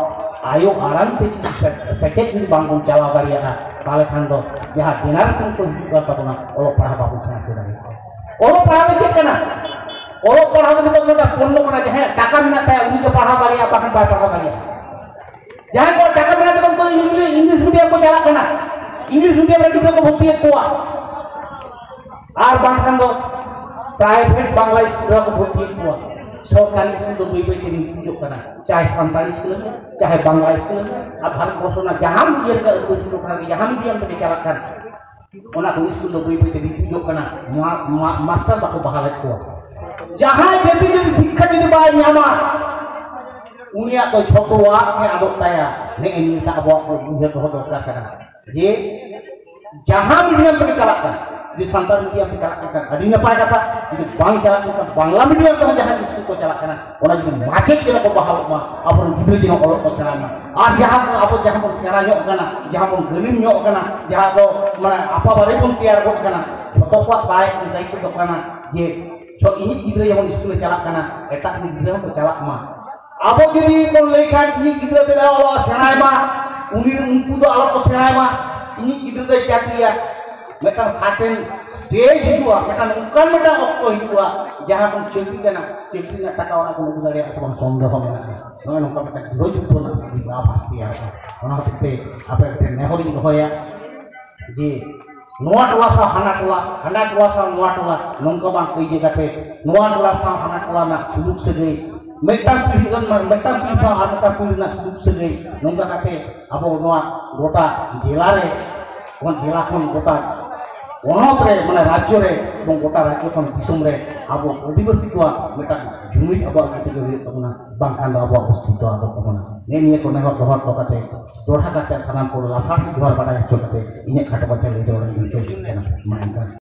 ᱟᱭᱳ ᱟᱲᱟᱝ ᱛᱮ ᱡᱩᱫᱤ ᱥᱮ-, ᱥᱮᱪᱮᱫ ᱡᱩᱫᱤ ᱵᱟᱝ ᱵᱚᱱ ᱪᱟᱞᱟᱣ ᱫᱟᱲᱮᱭᱟᱜᱼᱟ, ᱛᱟᱦᱚᱞᱮ ᱠᱷᱟᱱ ᱫᱚ ᱡᱟᱦᱟᱸ ᱡᱮᱱᱟᱨᱮᱥᱚᱱ ᱠᱚ ᱦᱤᱡᱩᱜ ᱠᱟᱱ ᱛᱟᱵᱚᱱᱟ, ᱚᱞᱚᱜ ᱯᱟᱲᱦᱟᱣ ᱵᱟᱵᱚᱱ ᱥᱮᱬᱟ ᱦᱚᱪᱚ ᱫᱟᱲᱮᱭᱟᱜᱼᱟ᱾ ᱚᱞᱚᱜ ᱯᱟᱲᱦᱟᱣ ᱫᱚ ᱪᱮᱫ ᱠᱟᱱᱟ? ᱚᱞᱚᱜ ᱯᱟᱲᱦᱟᱣ ᱫᱚ ᱱᱤᱛᱚᱜ ᱢᱤᱫᱴᱟᱝ ᱯᱚᱱᱱᱚ ᱠᱟᱱᱟ, ᱡᱟᱦᱟᱸᱭᱟᱜ ᱴᱟᱠᱟ ᱢᱮᱱᱟᱜ ᱛᱟᱭᱟ ᱩᱱᱤ ᱜᱮ ᱯᱟᱲᱦᱟᱣ ᱫᱟᱲᱮᱭᱟᱜᱼᱟ, ᱵᱟᱠᱷᱟᱱ ᱵᱟᱭ ᱯᱟᱲᱦᱟᱣ ᱫᱟᱲᱮᱭᱟᱜᱼᱟ᱾ ᱡᱟᱦᱟᱸᱭ ᱠᱚᱣᱟᱜ ᱴᱟᱠᱟ ᱢᱮᱱᱟᱜ ᱛᱟᱠᱚᱣᱟ ᱩᱱᱠᱩ ᱫᱚ ᱤᱝᱞᱤ-, ᱤᱝᱞᱤᱥ ᱢᱤᱰᱤᱭᱟᱢ ᱠᱚ ᱪᱟᱞᱟᱜ ᱠᱟᱱᱟ, ᱤᱝᱞᱤᱥ ᱢᱤᱰᱤᱭᱟᱢ ᱨᱮ ᱜᱤᱫᱽᱨᱟᱹ ᱠᱚ ᱵᱷᱚᱨᱛᱤᱭᱮᱫ ᱠᱚᱣᱟ, ᱟᱨ ᱵᱟᱝᱠᱷᱟᱱ ᱫᱚ ᱯᱨᱟᱭᱵᱷᱮᱴ ᱵᱟᱝᱞᱟ ᱥᱠᱩᱞ ᱨᱮᱠᱚ ᱵᱷᱚᱨᱛᱤᱭᱮᱫ ᱠᱚᱣᱟ᱾ ᱥᱚᱨᱠᱟᱨᱤ ᱥᱠᱩᱞ ᱫᱚ ᱵᱟᱹᱭ ᱵᱟᱹᱭ ᱛᱮ ᱱᱤᱯᱩᱡᱚᱜ ᱠᱟᱱᱟ, ᱪᱟᱦᱮ ᱥᱟᱱᱛᱟᱲᱤ ᱥᱠᱩᱞ ᱨᱮ, ᱪᱟᱦᱮ ᱵᱟᱝᱞᱟ ᱥᱠᱩᱞ ᱨᱮ, ᱟᱨ ᱵᱷᱟᱨᱚᱛ ᱵᱚᱨᱥᱚ ᱨᱮᱱᱟᱜ ᱡᱟᱦᱟᱱ ᱤᱭᱟᱹ ᱨᱮᱱᱟᱜ ᱟᱹᱛᱩ ᱥᱠᱩᱞ ᱠᱷᱚᱱᱟᱜ ᱜᱮ ᱡᱟᱦᱟᱱ ᱢᱤᱰᱤᱭᱟᱢ ᱛᱮᱜᱮ ᱪᱟᱞᱟᱜ ᱠᱟᱱ, ᱚᱱᱟ ᱠᱚ ᱥᱠᱩᱞ ᱫᱚ ᱵᱟᱹᱭ ᱵᱟᱹᱭ ᱛᱮ ᱱᱤᱯᱩᱡᱚᱜ ᱠᱟᱱᱟ᱾ ᱱᱚᱣᱟ, ᱱᱚᱣᱟ ᱢᱟᱥᱴᱟᱨ ᱵᱟᱠᱚ ᱵᱟᱦᱟᱞᱮᱫ ᱠᱚᱣᱟ᱾ ᱡᱟᱦᱟᱸᱭ ᱡᱟᱹᱛᱤ ᱡᱩᱫᱤ ᱥᱤᱠᱠᱷᱟ ᱡᱩᱫᱤ ᱵᱟᱭ ᱧᱟᱢᱟ, ᱩᱱᱤᱭᱟᱜ ᱫᱚ ᱡᱷᱚᱛᱚᱣᱟᱜ ᱜᱮ ᱟᱫᱚᱜ ᱛᱟᱭᱟ᱾ ᱱᱮᱜᱼᱮ ᱱᱤᱭᱟᱹᱴᱟᱜ ᱟᱵᱚᱣᱟᱜ ᱩᱭᱦᱟᱹᱨ ᱫᱚᱦᱚ ᱫᱚᱨᱠᱟᱨ ᱠᱟᱱᱟ ᱡᱮ ᱡᱟᱦᱟᱸ ᱢᱤᱰᱤᱭᱟᱢ ᱛᱮᱜᱮ ᱪᱟᱞᱟᱜ ᱠᱟᱱ, ᱡᱩᱫᱤ ᱥᱟᱱᱛᱟᱲ ᱢᱤᱰᱤᱭᱟᱢ ᱛᱮ ᱪᱟᱞᱟᱜ ᱠᱟᱱ ᱠᱷᱟᱱ ᱟᱹᱰᱤ ᱱᱟᱯᱟᱭ ᱠᱟᱛᱷᱟ, ᱡᱩᱫᱤ ᱵᱟᱝ ᱪᱟᱞᱟᱜ ᱠᱟᱱ ᱠᱷᱟᱱ ᱵᱟᱝᱞᱟ ᱢᱤᱰᱤᱭᱟᱢ ᱛᱮᱦᱚᱸ ᱡᱟᱦᱟᱸ ᱥᱠᱩᱞ ᱠᱚ ᱪᱟᱞᱟᱜ ᱠᱟᱱᱟ, ᱚᱱᱟ ᱡᱩᱫᱤ ᱢᱟᱪᱮᱫ ᱡᱮᱱᱚ ᱠᱚ ᱵᱟᱦᱟᱞᱚᱜ ᱢᱟ, ᱟᱵᱚᱨᱮᱱ ᱜᱤᱫᱽᱨᱟᱹ ᱡᱮᱱᱚ ᱚᱞᱚᱜ ᱠᱚ ᱥᱮᱬᱟᱭ ᱢᱟ᱾ ᱟᱨ ᱡᱟᱦᱟᱸ ᱠᱚ ᱟᱵᱚ ᱡᱟᱦᱟᱸ ᱵᱚᱱ ᱥᱮᱬᱟ ᱧᱚᱜ ᱠᱟᱱᱟ, ᱡᱟᱦᱟᱸ ᱵᱚᱱ ᱜᱟᱹᱞᱤᱢ ᱧᱚᱜ ᱠᱟᱱᱟ, ᱡᱟᱦᱟᱸ ᱫᱚ ᱢᱟᱱᱮ ᱟᱯᱟ ᱵᱟᱨᱮ ᱵᱚᱱ ᱛᱮᱭᱟᱨ ᱜᱚᱫ ᱠᱟᱱᱟ, ᱡᱷᱚᱛᱚ ᱠᱚᱣᱟᱜ ᱫᱟᱭ ᱫᱟᱭᱤᱛᱛᱚ ᱫᱚ ᱠᱟᱱᱟ ᱡᱮ ᱪᱚ ᱤᱧᱤᱡ ᱜᱤᱫᱽᱨᱟᱹ ᱡᱮᱢᱚᱱ ᱥᱠᱩᱞᱮ ᱪᱟᱞᱟᱜ ᱠᱟᱱᱟ, ᱮᱴᱟᱜ ᱨᱮᱱ ᱜᱤᱫᱽᱨᱟᱹ ᱦᱚᱸᱠᱚ ᱪᱟᱞᱟᱜ ᱢᱟ᱾ ᱟᱵᱚ ᱡᱩᱫᱤ ᱵᱚᱱ ᱞᱟᱹᱭ ᱠᱷᱟᱱ ᱤᱧᱤᱡ ᱜᱤᱫᱽᱨᱟᱹ ᱛᱮᱫᱚ ᱚᱞᱚᱜ ᱥᱮᱬᱟᱭ ᱢᱟ, ᱩᱱᱤ ᱩᱱᱠᱩ ᱫᱚ ᱟᱞᱚ ᱠᱚ ᱥᱮᱬᱟᱭ ᱢᱟ, ᱤᱧᱤᱡ ᱜᱤᱫᱽᱨᱟᱹ ᱫᱚᱭ ᱪᱟᱹᱠᱨᱤᱭᱟ, ᱢᱤᱫᱴᱟᱝ certain stage ᱦᱤᱡᱩᱜᱼᱟ, ᱢᱤᱫᱴᱟᱝ ᱚᱱᱠᱟᱱ ᱢᱤᱫᱴᱟᱝ ᱚᱠᱛᱚ ᱦᱤᱡᱩᱜᱼᱟ, ᱡᱟᱦᱟᱸ ᱵᱚᱱ ᱪᱟᱹᱠᱨᱤ ᱠᱟᱱᱟ, ᱪᱟᱹᱠᱨᱤ ᱨᱮᱱᱟᱜ ᱴᱟᱠᱟ ᱚᱲᱟᱜ ᱵᱚᱱ ᱟᱹᱜᱩ ᱫᱟᱲᱮᱭᱟᱜᱼᱟ ᱥᱮ ᱵᱟᱝ ᱥᱚᱱᱫᱮᱦᱚ ᱢᱮᱱᱟᱜᱼᱟ᱾ ᱱᱚᱜᱼᱚᱭ ᱱᱚᱝᱠᱟ ᱢᱤᱫᱴᱟᱝ ᱜᱨᱚᱦᱚᱡᱩᱠᱛᱚ ᱨᱮᱱᱟᱜ ᱟᱵᱷᱟᱥ ᱛᱮᱭᱟᱨᱚᱜᱼᱟ᱾ ᱚᱱᱟ ᱦᱚᱛᱮᱡ ᱛᱮ ᱟᱯᱮ ᱴᱷᱮᱱ ᱱᱮᱦᱚᱨᱤᱧ ᱫᱚᱦᱚᱭᱟ ᱡᱮ ᱱᱚᱣᱟ ᱴᱚᱞᱟ ᱥᱟᱶ ᱦᱟᱱᱟ ᱴᱚᱞᱟ, ᱦᱟᱱᱟ ᱴᱚᱞᱟ ᱥᱟᱶ ᱱᱚᱣᱟ ᱴᱚᱞᱟ, ᱱᱚᱝᱠᱟ ᱵᱟᱝ ᱠᱟᱹᱭᱡᱟᱹ ᱠᱟᱛᱮ ᱱᱚᱣᱟ ᱴᱚᱞᱟ ᱥᱟᱶ ᱦᱟᱱᱟ ᱴᱚᱞᱟ ᱨᱮᱱᱟᱜ ᱥᱩᱞᱩᱠ ᱥᱟᱹᱜᱟᱹᱭ, ᱢᱤᱫᱴᱟᱝ ᱯᱤᱲᱦᱤ ᱠᱷᱚᱱ ᱢᱤᱫᱴᱟᱝ ᱯᱤᱲᱦᱤ ᱥᱟᱶ ᱟᱨ ᱢᱤᱫᱴᱟᱝ ᱯᱤᱲᱦᱤ ᱨᱮᱱᱟᱜ ᱥᱩᱞᱩᱠ ᱥᱟᱹᱜᱟᱹᱭ, ᱱᱚᱝᱠᱟ ᱠᱟᱛᱮ ᱟᱵᱚ ᱱᱚᱣᱟ ᱜᱚᱴᱟ ᱡᱮᱞᱟ ᱨᱮ, ᱱᱚᱣᱟ ᱡᱮᱞᱟ ᱠᱷᱚᱱ ᱜᱚᱴᱟ ᱯᱚᱱᱚᱛ ᱨᱮ, ᱢᱟᱱᱮ ᱨᱟᱡᱽᱡᱚ ᱨᱮ, ᱮᱵᱚᱝ ᱜᱚᱴᱟ ᱨᱟᱡᱽᱡᱚ ᱠᱷᱚᱱ ᱫᱤᱥᱚᱢ ᱨᱮ ᱟᱵᱚ ᱟᱹᱫᱤᱵᱟᱹᱥᱤ ᱠᱚᱣᱟᱜ ᱢᱤᱫᱴᱟᱝ ᱡᱩᱢᱤᱫ ᱟᱵᱚᱣᱟᱜ ᱜᱩᱴᱤ ᱜᱮ ᱦᱩᱭᱩᱜ ᱛᱟᱵᱚᱱᱟ, ᱵᱟᱝᱠᱷᱟᱱ ᱫᱚ ᱟᱵᱚᱣᱟᱜ ᱚᱥᱛᱤᱛᱣᱚ ᱟᱫᱚᱜ ᱛᱟᱵᱚᱱᱟ᱾ ᱱᱮᱜᱼᱮ ᱱᱤᱭᱟᱹ ᱠᱚ ᱱᱮᱦᱚᱨ ᱫᱚᱦᱚ ᱠᱟᱛᱮ, ᱫᱚᱦᱲᱟ ᱠᱟᱛᱮ ᱥᱟᱱᱟᱢ ᱠᱚ ᱞᱟᱥᱟᱲ ᱡᱚᱦᱟᱨ ᱵᱟᱰᱟᱭ ᱦᱚᱪᱚ ᱠᱟᱛᱮ ᱤᱧᱟᱹᱜ ᱠᱷᱟᱴᱚ ᱢᱟᱪᱷᱟ ᱞᱟᱹᱭ ᱫᱚ